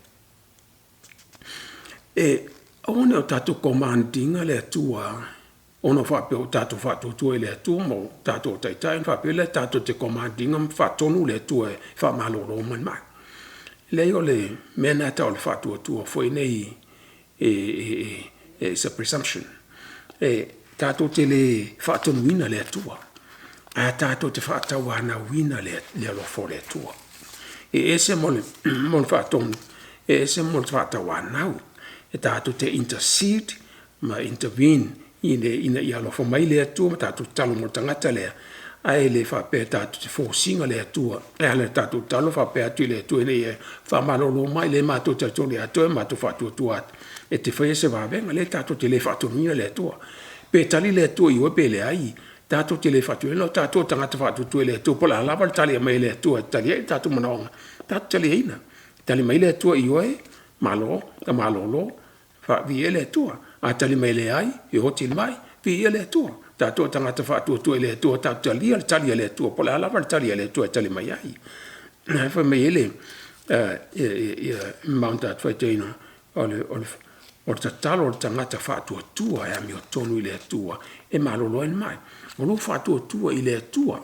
e aua ne i o tatou command ina le Atua. Ona o faapea ua tatou faatuatua i le Atua ma o tatou o taitai ona faapea lea tatou te command ina ma faatonu le Atua e faamalolo mai le mai. Leai o le mea lena e tau o le faatuatua foi nei it's a presumption. E tatou te le faatonuina le Atua, ae tatou te faatauanauina le alofa o le Atua. E ese ma le faatonu, e ese ma le faatauanau. E tatou te intercede ma intervene ina ia alofa mai le Atua ma tatou tatalo mo le tagata lea, ae le faapea tatou te force ina le Atua e ala i le tatou tatalo faapea atu i le Atua ina ia faamalolo mai, lea matou te talitonu ia te oe ma matou faatuatua atu e te faia se vavega. Leai, tatou te le faatonuina le Atua. Pe tali le Atua ioe pe leai, tatou te le faatonuina, o tatou o tagata faatuatua i le Atua po o le a lava le tali e aumai e le Atua e tali ai o tatou manaoga, tatou te taliaina. Tali mai le Atua ioe, malo na malolo, viia le Atua. A tali mai e leai, e oti le mai, viia le Atua. O tatou o tagata faatuatua i le Atua tatou te talia le tali a le Atua po o le a lava le tali a le Atua e tali mai ai. Lea fai mai ai le ma o le faitaina o le tatalo a le tagata faatuatua e amiotonu i le Atua e malolo ai le mai. O lou faatuatua i le Atua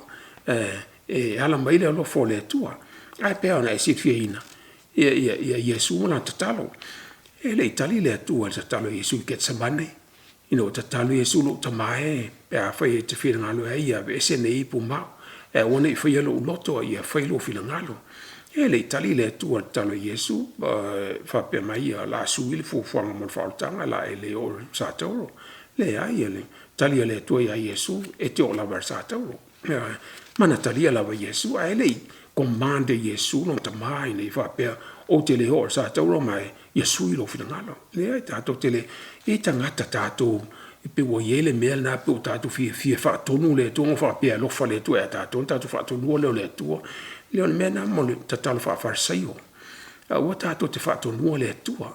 e ala mai le alofa o le Atua. Ae pei lava ona e silifiaina ia Iesu ma lana tatalo. E le i tali le Atua i le tatalo a Iesu i Ketisemane ina ua tatalo Iesu, lou Tama e pe afai e te finagalo e ai ia aveese lenei ipu ma au, ae aua ne i faia lou loto a ia fai lou finagalo. E le i tali le Atua i le tatalo a Iesu faapea mai o le a sui le fuafuaga mo le faaolataga, o le a e le oo i le satauro. Leai, o le tali a le Atua ia Iesu, e te oo lava i le satauro. Ioe. Ma na talia lava e Iesu, ae le i command e Iesu lona Tama ina ia faapea, ou te le oo i le satauro ma ia sui lou finagalo. Leai, tatou te le, e i ai tagata tatou e pei ua i ai le mea lena pei ua tatou fiafia e faatonu le Atua ona faapea e alofa le Atua ia tatou ona tatou faatonua lea o le Atua. Ia o le mea lena mo le tatalo faa-Farisaio. Aua tatou te faatonua le Atua.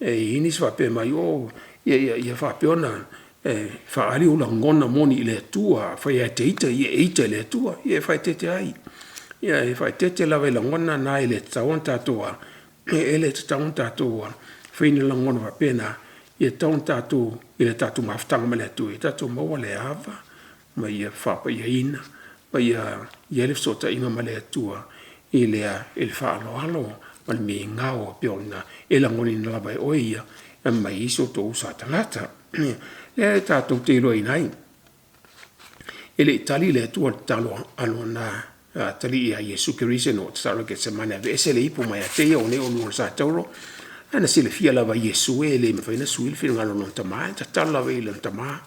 E i ai nisi faapea mai, oh, ia faapea ona e faaali ou lagona moni i le Atua, afai lava e te ita, ia e ita i le Atua. Ia e faaeteete ai. Ia e faaeteete lava i lagona na e le tatau ona tatou, e le tatau ona tatou faia ni lagona faapena. Ia tatau ona tatou i le tatou mafutaga ma le Atua, ia tatou maua le ava ma ia faapaiaina ma ia i ai le fesootaiga ma le Atua i le faaaloalo ma le migao e pei ona e lagonaina lava e oe ia ma isi o tou uso a tagata. Lea tatou te iloaina ai, e le i tali le Atua i le tatalo a lona atalii ia Iesu Keriso ina ua tatalo i Ketisemane e aveese le ipu mai ia te ia aua ne i oo i luga o le satauro, ae na silafia lava e Iesu e le mafai ona sui le finagalo o lona Tama, e tatalo lava i lona Tama, e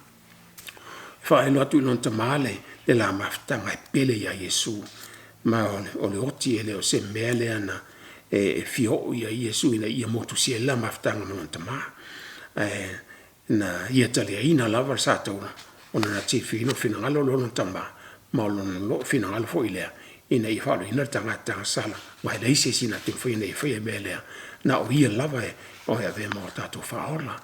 faailoa atu i lona Tama le la mafutaga e pele ia Iesu, ma o le oti e le o se mea lea na e fia oo i ai Iesu ina ia motusia ai le la mafutaga ma lona Tama. Ae na ia taliaina lava le satauro ona na silafia o le finagalo lea o lona Tama, ma o lona finagalo foi lea ina ia faaolaina le tagata agasala, aua e leai se isi na te mafai ona ia faia le mea lea, na o Ia lava e avea ma o tatou Faaola.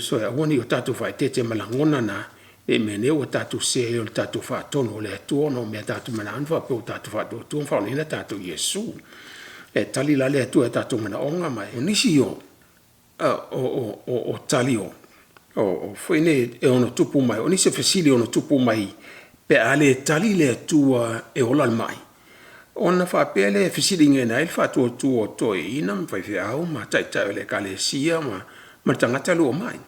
So aua ne i o tatou faaeteete ma lagona na, ne i meaane ua tatou sese ai i le tatou faatonu o le Atua ona o mea tatou te manao ai ma faapea ua tatou faatuatua ma faaolaina tatou e Iesu. E tali la le Atua i o tatou manaoga ma o nisi o tali foi nei e ono tupu mai, o nisi o fesili e ono tupu mai pe a le tali le Atua e ola le mai, ona faapea lea e fesiligaina ai le faatuatua o toeaiina ma faifeau ma taitai o le Ekalesia ma le tagata lea ua mai.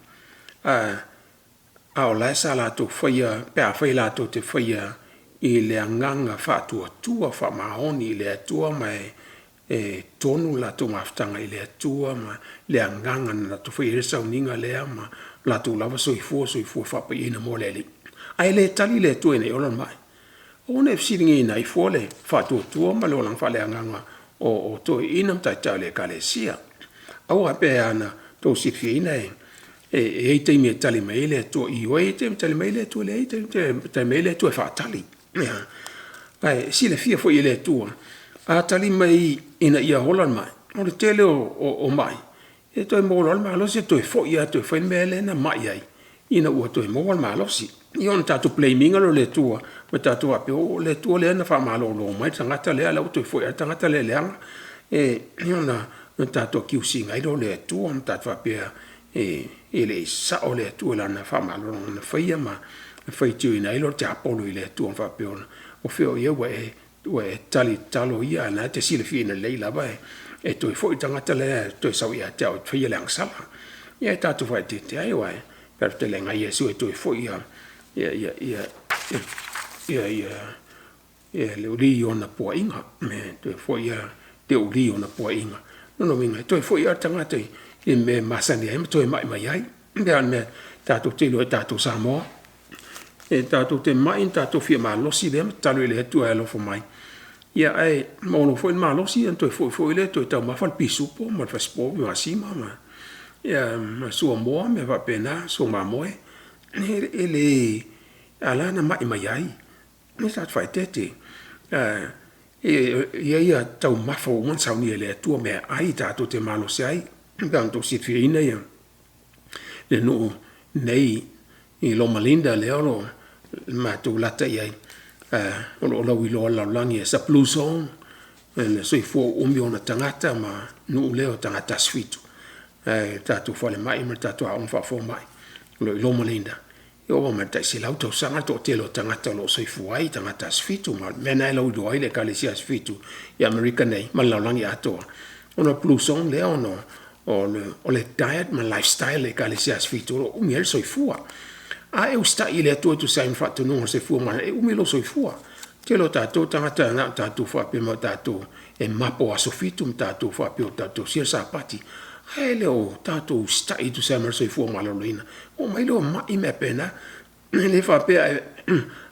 A o la e sa latou faia pe afai latou te faia i le agaga faatuatua faamaoni i le Atua ma e tonu le latou mafutaga i le Atua ma le agaga na latou faia ai le sauniga lea ma latou lava soifua, soifua faapaiaina mo le Alii, ae le tali le Atua ina ia ola le mai. Aua ne i fesiligaina ai fua le faatuatua ma le olaga faaleagaga o toeaiina ma taitai o le Ekalesia. Aua e pei lava ona outou silifiaina e i ai taimi e tali mai ai le Atua ioe, e i ai taimi e tali mai ai le Atua leai, e i ai taimi e tali mai ai le Atua e faatali. Ae silafia foi e le Atua, a tali mai ina ia ola le mai, o le tele o mai, e toe maua loa le malosi e toe foi lava e toe fai le mea lea na mai ai ina ua toe maua le malosi. Ia ona tatou blame ina lea o le Atua ma tatou faapea, o le Atua lea na faamalolo mai le tagata lea, a o la e ua toe foi lava le tagata lea e leaga. Ia ona tatou accuse ina ai lea o le Atua ma tatou faapea, E le i sao le Atua i lana faamalologa na faia ma faitioina ai le tiapolo i le Atua ma faapea, o fea o i ai ua e tali tatalo ia, a o lena e te silafia lelei lava e toe foi le tagata lea e toe sau ia te au e faia le agasala. Ia e tatou faaeteete ai, aua e pei o le fetalaiga a Iesu e toe foi le uli i ona puaiga, e toe foi le uli i ona puaiga. O lona uiga, e toe foi lava le tagata i le mea e masani ai ma toe mai mai ai. E pei lava o le mea tatou te iloa ia tatou Samoa, e tatou te mai ona tatou fia malosi lea ma tatalo i le Atua e alofa mai, ae maua loa foi le malosi ona toe foi foi lea toe taumafa le pisupo ma le fasipovi masima ma le suamoa ma mea faapena, suamamoe. E le… a o la e na mai mai ai, aua tatou te faaeteete. E i ai taumafa ua uma ona saunia e le Atua meaai tatou te malosi ai. E pei ona outou silafia le nuu nei i Loma Linda lea o lo o matou lalata i ai, o lo o lauiloa i le lalolagi as a blue zone, le soifua uumi o ona tagata ma le nuu lea o tagata Asofitu. Ae o le tatou falemai ma le tatou aoga faafomai o lo o i Loma Linda, e ova ma le tai 100 tausaga le toatele o tagata o lo o soifua ai, tagata Asofitu. Ma o le mea lena e lauiloa ai le Ekalesia Asofitu i Amerika nei ma le lalolagi atoa, ona o le blue zone lea ona o le diet ma le lifestyle a le Ekalesia Asofitu o lo o umi ai le soifua. A e usitai i le Atua e tusa ai ma faatonuga o le soifua maloloina, e umi lou soifua. O le tele o tatou tagata na ona tatou faapea mai o tatou e mapo aso Fitu ma tatou faapea ua tatou tausia le Sapati, ae le o tatou usitai e tusa ai ma le soifua maloloina, ona oo mai lea o mai ma mea faapena. E le faapea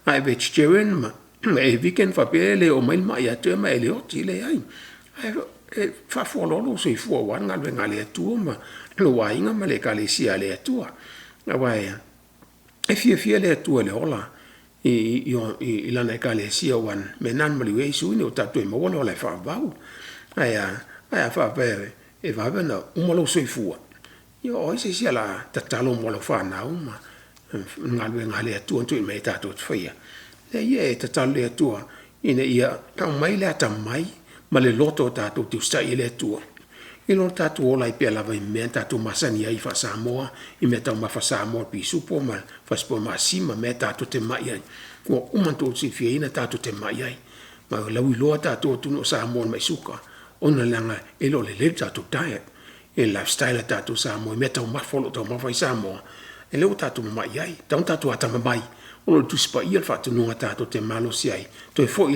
a e vegetarian ma e vegan faapea e le oo mai le mai ia te oe ma e le oti, e leai. Ae faafofoa loa lou soifua aua le galuega a le Atua ma lou aiga ma le Ekalesia a le Atua. Aua e fiafia le Atua i le ola i lana Ekalesia aua o le mea lena na maliu ai Iesu ina ia tatou toe maua le ola e faavavau. Ae a? Ae a faapea e vave ona uma lou soifua, ia o ai se isi o le a tatalo mo lau fanau ma le galuega a le Atua na tuuina mai tatou te faia? Leai, e tatalo i le Atua ina ia aumai le atamai ma le loto tatou te usitai ai i le Atua i lo tatou ola ai pea lava i mea tatou te masani ai faa-Samoa i meataumafa Samoa, o le pisupo ma le fasipovi masima, mea tatou te mai ai, ua uma ona outou silifiaina tatou te mai ai. Ma ua lauiloa tatou atunuu o Samoa i le mai suka ona leaga e le o lelei le tatou diet, le lifestyle a tatou Samoa i meataumafa o lo o taumafa ai Samoa, lea ua tatou mamai ai. E tatau ona tatou atamamai, o lo o i le Tusi Paia le faatonuga tatou te malosi ai, toe foi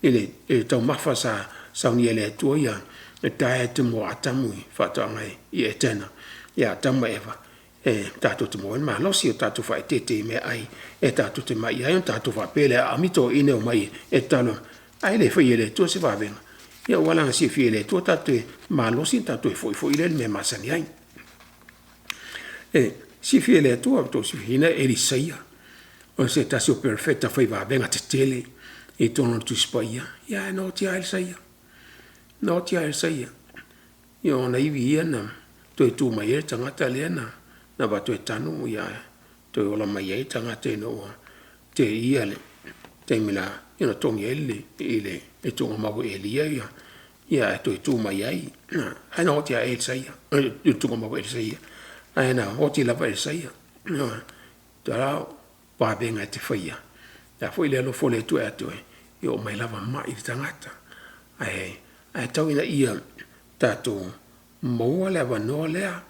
i le taumafa sa saunia e le Atua ia diet mo Atamu i faatoaga i Etena ia Atamu ma Eva, e tatou te maua ai le malosi. O tatou faaeteete i meaai e tatou te mai ai ona tatou faapea lea, a aami toeaiina e omai e tatalo, ae le faia e le Atua se vavega. Ia aua leaga e silafia e le Atua tatou te malosi ona tatou toe foi foi lea i le mea e masani ai. E silafia e le Atua, ua outou silafia Elisaia, o se tasi o perofeta fai vavega tetele i totonu o le Tusi Paia, ae na oti lava Elisaia, na oti lava Elisaia. Ia o ona ivi ia na toe tu mai ai le tagata lea na avatu e tanu ae toe ola mai ai le tagata ina ua teia le taimi na togi ai le tuugamau e Eliia ae toe tu mai ai. Ae na oti lava Elisaia, le tuugamau a Elisaia, ae na oti lava Elisaia. O vavega e te faia, o le a foi le alofa o le Atua ia te oe, e oo mai lava mai i le tagata. Ae tau ina ia tatou maua le avanoa lea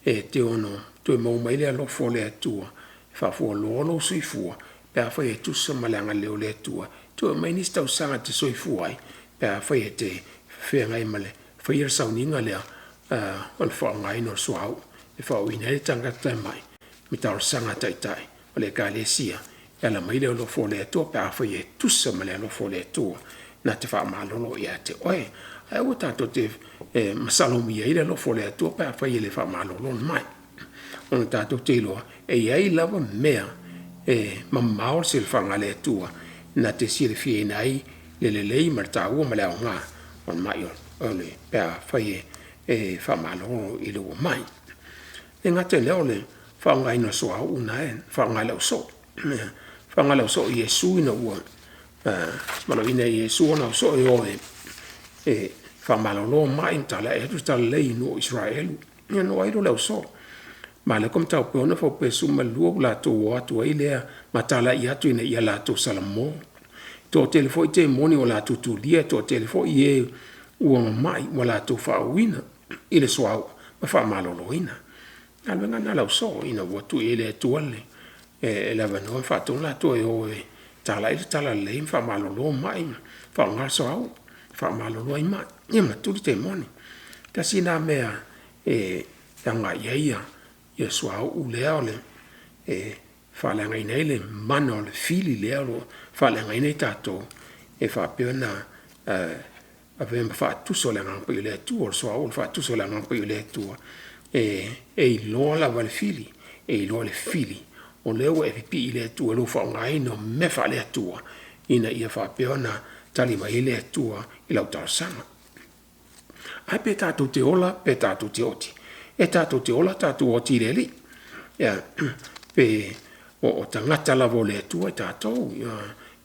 e te ono toe maua mai ai le alofa o le Atua e faafualoa lou soifua pe afai e tusa ma le agalelei o le Atua, toe aumai nisi tausaga e te soifua ai pe afai e te feagai ma le faia le sauniga lea o le faaaogaina o le suauu e faauuina ai le tagata e mai ma talosaga a taitai o le Ekalesia e ala mai le alofa o le Atua pe afai e tusa ma le alofa o le Atua na te faamalolo ia te oe. Ae aua tatou te masalomia ai le alofa o le Atua pe afai e le faamalolo mai, ona tatou te iloa e i ai lava mea e mamao le silafaga a le Atua na te silafiaina ai le lelei ma le taua ma le aoga o le mai pe afai e faamalolo ina ua mai. E le gata i lea o le faaaogaina o le suauu lena e faaaoga e le ausoo. Faaaoga e le ausoo Iesu ina ua valaauina e Iesu ona ausoo e o e faamalolo mai ma talaae atu le talalelei i nuu o Isaraelu, ia ona o ai lea o le ausoo. Maleko mataupu e 6 fuaiupu e 12 ua latou o atu ai lea ma talai atu ina ia latou salamo. Toatele foi temoni ua latou tulia, e toatele foi e ua mamai ua latou faauuina i le suauu ma faamaloloina. O le galuega lena a le ausoo ina ua tuu i ai e le Atua le avanoa ma faatonu latou e o e talai le talalelei ma faamalolo mai ma faaaoga le suauu e faamalolo ai mai ma tuli temoni. Tasi lena mea e aoga i ai le suauu lea o le e faaleagaina ai le mana o le fili lea o lo o faaleagaina ai tatou e faapea ona avea ma faatusa o le Agaga Paia o le Atua. O le suauu o le faatusa o le Agaga Paia o le Atua e iloa lava e le fili, e iloa e le fili o lea ua e pipii i le Atua i lou faaaogaina o mea faale-Atua ina ia faapea ona tali mai ai le Atua i lau talosaga. Ae pe tatou te ola pe tatou te oti, e tatou te ola tatou oti i le Alii. Pe o tagata lava o le Atua tatou,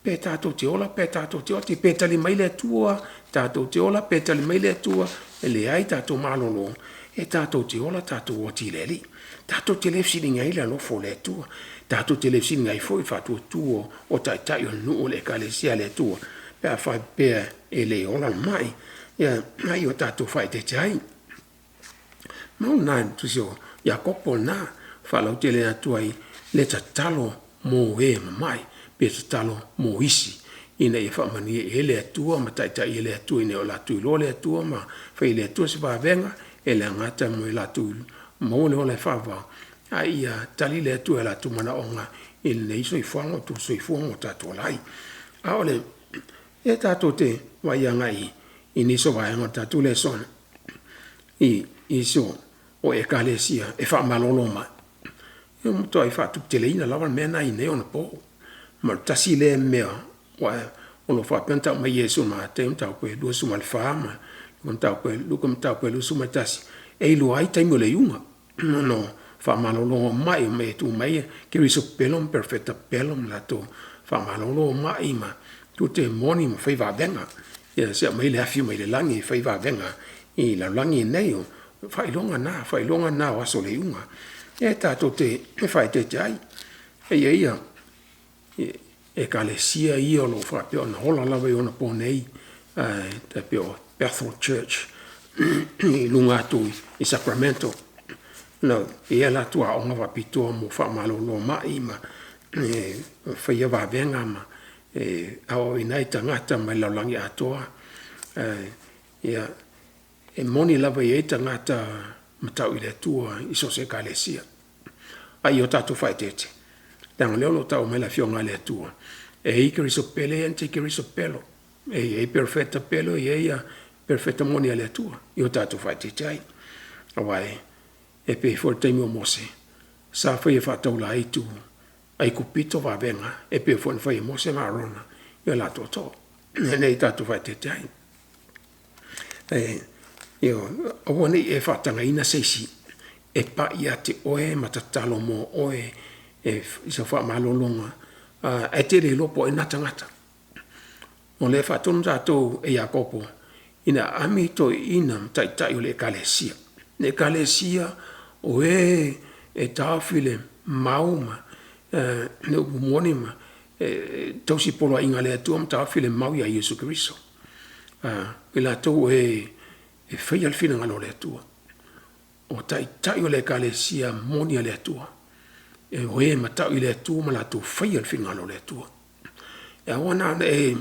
pe tatou te ola pe tatou te oti, pe tali mai le Atua, tatou te ola pe tali mai le Atua, e leai tatou malolo, e tatou te ola tatou oti i le Alii. Tatou te le fesiligia ai le alofa o le Atua, tatou te le fesiligia ai foi le faatuatua o Taitai o nuu o le Ekalesia a le Atua pe a faapea e le ola le mai. A ia o tatou faaeteete ai. O le mau lena o le tusi o Iakopo lena, e faalautele atu ai le tatalo mo e mamai pe tatalo mo isi ina ia faamanuia i ai le Atua ma taitai e le Atua ina ia latou iloa le Atua ma fai e le Atua se vavega e le gata mo i latou maua le ola e faavavau, a ia tali le Atua i latou manaoga i lenei soifuaga ma outou soifua ma o tatou ola ai. A o le e tatou te vaai agai i nisi o vaega o le tatou lesona i nisi o Ekalesia e faamalolo mai. Ua matuai faatuputeleina lava le mea lena i nei ona po. Ma o le tasi lea mea o lo o faapea ona tau mai e Iesu i Mateo mataupu e 24 ma Luka mataupu e 21, e iloa ai taimi o le iuga ona o faamalologa o mai, omai e tu mai Keriso pepelo ma Perofeta pepelo ma latou faamalolo mai ma tuu temoni ma fai vavega. Ia se i aumai le afi mai le lagi e fai vavega i le lalolagi lenei. O faailoga na, faailoga na o aso o le iuga e tatou te faaeteete ai. E i ai Ekalesia ia o lo o faapea ona ola lava i onapo nei, tai pei o Bethel Church i luga atu i Sacramento. E i ai a latou aoga faapitoa mo faamalolo mai ma e faia vavega ma e aoaoina ai tagata mai le lalolagi atoa. E moni lava e i ai tagata matau i le Atua i so o se Ekalesia, a ia o tatou faaeteete, leaga o lea o lo o tau mai le Afioga a le Atua, e i ai Keriso pepelo e i ai Antikeriso pepelo, e i ai Perofeta pepelo e i ai Perofeta moni a le Atua. Ia o tatou faaeteete ai. Aua e pei foi o le taimi o Mose sa faia faataula ai itu Aikupito vavega e pei foi ona fai e Mose ma Arona i o latou tootoo. Ina ia tatou faaeteete ai. Aua ne i e faatagaina se isi e pai ia te oe ma tatalo mo oe i sau faamalologa ae te le iloa po o ai lena tagata. O lea e faatonu tatou e Iakopo ina aami toeaiina ma taitai o le Ekalesia. Le Ekalesia o e e taofi le mau ma le upu moni ma e tausi poloaiga a le Atua ma taofi le mau ia Iesu Keriso. O i latou o e e faia le finagalo o le Atua. O taitai o le Ekalesia moni a le Atua, o e matau i le Atua ma latou faia le finagalo o le Atua. E ao ona e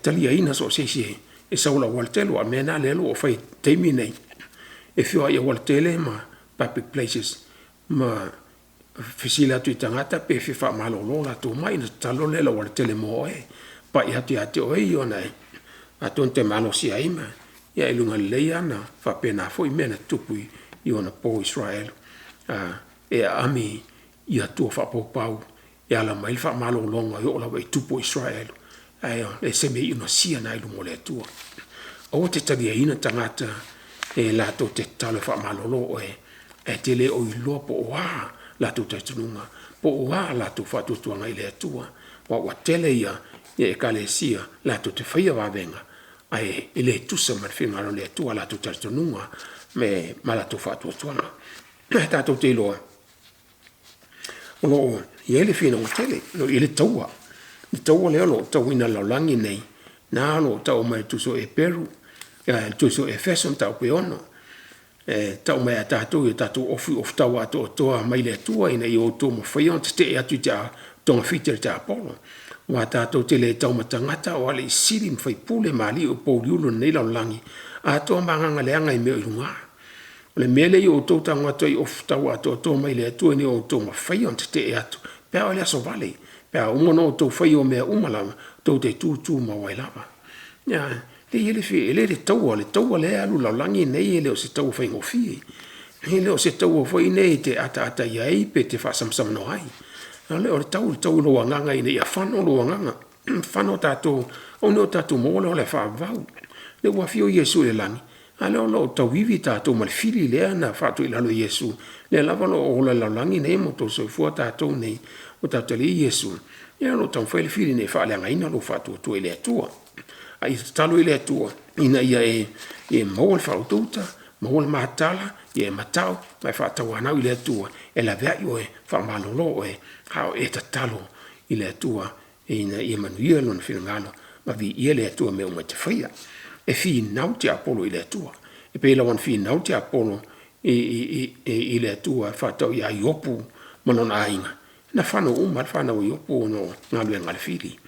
taliaina so o se isi e sau i le aualatele, aua o le mea lena o lea ua fai i le taimi lenei, e feoai aualatele ma public places ma fesili atu i tagata pe fia faamalolo latou mai ona tatalo lea i le aualatele mo oe, pai atu ia te oe ona atonu e te malosi ai ma ia ailoga lelei lava ona faapena foi mea na tutupu i ona po i Isaraelu, e aami i atua faapaupau e ala mai le faamalologa e oo lava i tupu o Isaraelu, ae ese mea ionasia na i luma o le Atua. Aua e te taliaina tagata e latou te tatalo e faamalolo oe ae te le o iloa po o a latou talitonuga, po o a latou faatuatuaga i le Atua. Aua ua tele Ekalesia latou te faia vavega ae le tusa ma le finagalo o le Atua latou talitonuga ma latou faatuatuaga. Tatou te iloa o lo o i ai le finauga tele, o lo o i ai le taua. Le taua lea o lo o tauina e le lalolagi nei, lena o lo o tau mai e le Tusi o Eperu, le Tusi o Efeso mataupu e 6, e tau mai ia i tatou ia tatou ofi i ofutaua atoatoa mai le Atua ina ia outou mafaia ona tetee atu i togafiti a le tiapolo. Aua tatou te le tau ma tagata o alii sili ma faipule ma alii o pouliuli o lenei lalolagi atoa ma agaga leaga i mea o i luga. O le mea lea ia outou tago atu ai i ofutaua atoatoa mai le Atua ina ia outou mafaia ona tetee atu pe a oo i le aso vale, pe a uma ona outou faia o mea uma lava, tou te tutumau ai lava. Ioe. E i ai le taua, le taua lea e alu i le lalolagi lenei e le o se taua faigofie. E le o se taua foi lenei e te ataata i ai pe te faasamasamanoa ai. O le tau o le tau i lou agaga ina ia fano lou agaga, fano tatou aua ne i o tatou maua le ola e faavavau. O lea ua afio Iesu i le lagi a o lea o lo o tauivi tatou ma le fili lea na faatu i lalo e Iesu, lea lava o lo o ola i le lalolagi nei ma tausoifua tatou nei ua tatou talia Iesu, ia o lo o taumafai le fili ina ia faaleagaina lou faatuatua i le Atua. A ia tatalo i le Atua ina ia e maua le faautauta, maua le matala, ia e matau ma e faatauanau i le Atua e laveai oe, faamalolo oe a o e tatalo i le Atua ina ia manuia Lona finagalo ma viia le Atua i mea uma e te faia. E finau le tiapolo i le Atua, e pei lava ona finau le tiapolo i le Atua e faatatau ia Iopu ma lona aiga, na fano uma lava le fanau a Iopu ona o galuega a le fili,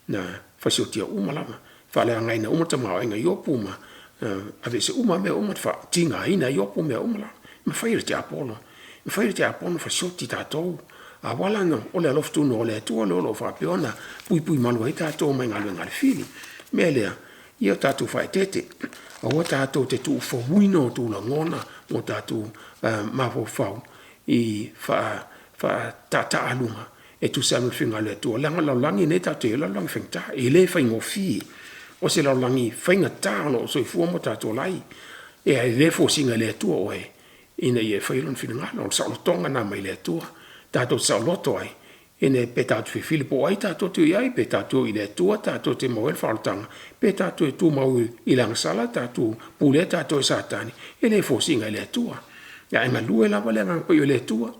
na fasioti uma lava, faaleagaina uma le tamaoaiga o Iopu ma aveese uma lava mea uma, faatigaina ai Iopu ma mea uma lava. E mafai e le tiapolo, e mafai e le tiapolo ona fasioti tatou, ae ua ala ona o le alofa tunoa o le Atua lea o lo o faapea ona puipuimalu ai tatou mai galuega a le fili. O le mea lea, ia tatou faaeteete, aua tatou te tuufauina o outou lagona ma o tatou mafaufau i faataataaluga e tusa ai ma le finagalo o le Atua, leaga o le lalolagi lenei tatou te i ai o le lalolagi faigata, e le faigofie. O se lalolagi faigata o lo o soifua ma tatou ola ai. E le fosiga e le Atua oe ina ia e faia Lona finagalo, o le saolotoga lena mai le Atua tatou te saoloto ai, pe tatou te filifili po o ai tatou te o i ai, pe tatou te o i le Atua tatou te maua ai le faaolataga, pe tatou te tumau i le agasala tatou pulea tatou e Satani, e le fosiga i le Atua. Ae galue lava le Agaga Paia o le Atua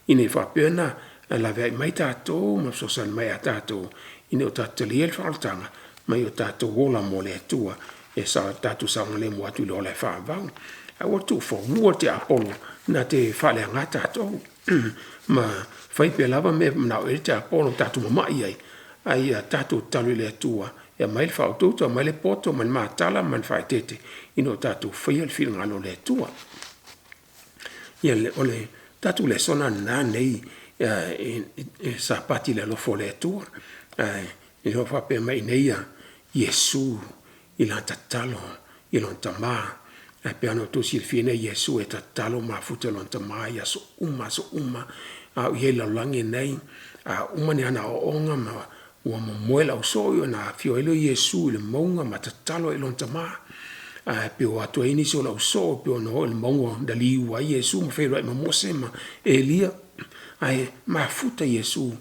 ina ia faapea ona laveai mai tatou ma fesoasoani mai ia tatou ina ia tatou talia le faaolataga ma ia tatou ola mo le Atua e tatou saogalemu atu i le ola e faavavau. Aua le tuufaua le tiapolo na te faaleaga tatou ma fai pea lava mea e manao i ai le tiapolo tatou mamai ai, a ia tatou tatalo i le Atua e aumai le faautauta, aumai le poto ma le matala ma le faaeteete ina ia tatou faia le finagalo o le Atua. Ia, o le tatou lesona lena nei e Sapati i le alofa o le Atua. Ae o faapea mai i inei Iesu i lana tatalo i lona Tama. Ae pei ona outou silafia nei Iesu e tatalo mafuta i lona Tama i aso uma aso uma a o i ai i le lalolagi lenei. A uma ni ana aoaoga ma ua momoe le ausoo, ona afio ai lea o Iesu i le mauga ma tatalo ai i lona Tama. Ae pei o atu ai nisi o le ausoo pei ona oo i le mauga na liu ai Iesu ma feiloai ma Mose ma Elia. Ae mafuta Iesu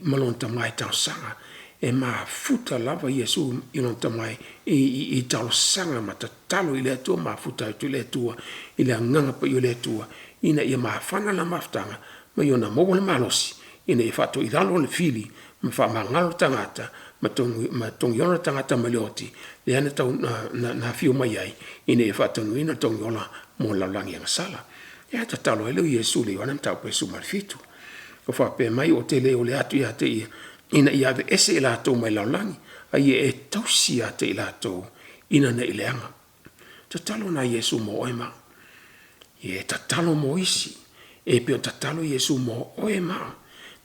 ma lona Tama i talosaga. E mafuta lava Iesu i lona Tama i talosaga ma tatalo i le Atua, mafuta atu i le Atua i le Agaga Paia o le Atua ina ia mafana lana mafutaga ma ia ona maua le malosi ina ia faatoilalo le fili ma faamagalo le tagata ma togiola le tagata mai le oti lea na afio mai ai ina ia faataunuuina le togiola mo le lalolagi agasala. Ia tatalo ai lea o Iesu i le Ioane Mataupu e 17. O faapea mai, ou te le ole atu ia te ia ina ia aveese i latou mai le lalolagi, a ia e tausi ia te i latou ina ne i leaga. Tatalo na Iesu mo oe ma au. Ia e tatalo mo isi, e pei ona tatalo Iesu mo oe ma au.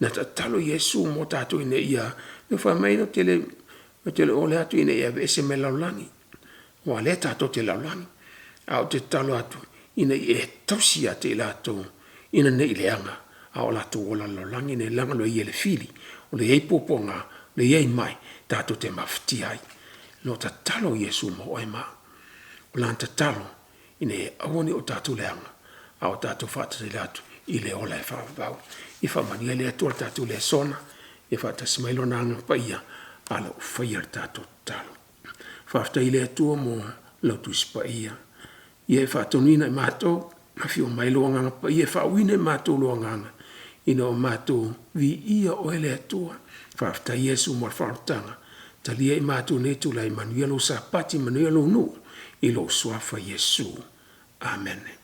Na tatalo Iesu mo tatou ina ia, na fai mai ou te le ole atu ina ia aveese mai le lalolagi, aua o lea tatou te i le lalolagi. A ou te tatalo atu ina ia e tausi ia te i latou ina ne i leaga, a o latou ola i le lalolagi lenei, leaga o lo o i ai le fili, o lo o i ai puapuaga, o lo o i ai mai tatou te mafatia ai. O lo o tatalo Iesu mo oe ma au. O lana tatalo, ina ia aua ne i o tatou leaga, a o tatou faatatalii atu i le ola e faavavau. Ia faamanuia le Atua i le tatou lesona, ia faatasi mai Lona Agaga Paia a o lo o faia le tatou tatalo. Faafetai i le Atua mo lau Tusi Paia, ia e faatonuina i matou. Afio mai lou Agaga Paia e faauuina i matou lou agaga ina ua matou viia Oe le Atua. Faafetai Iesu mo le faaolataga, talia i matou nei itula, manuia lou Sapati, manuia lou nuu i lou Suafa Iesu. Amene.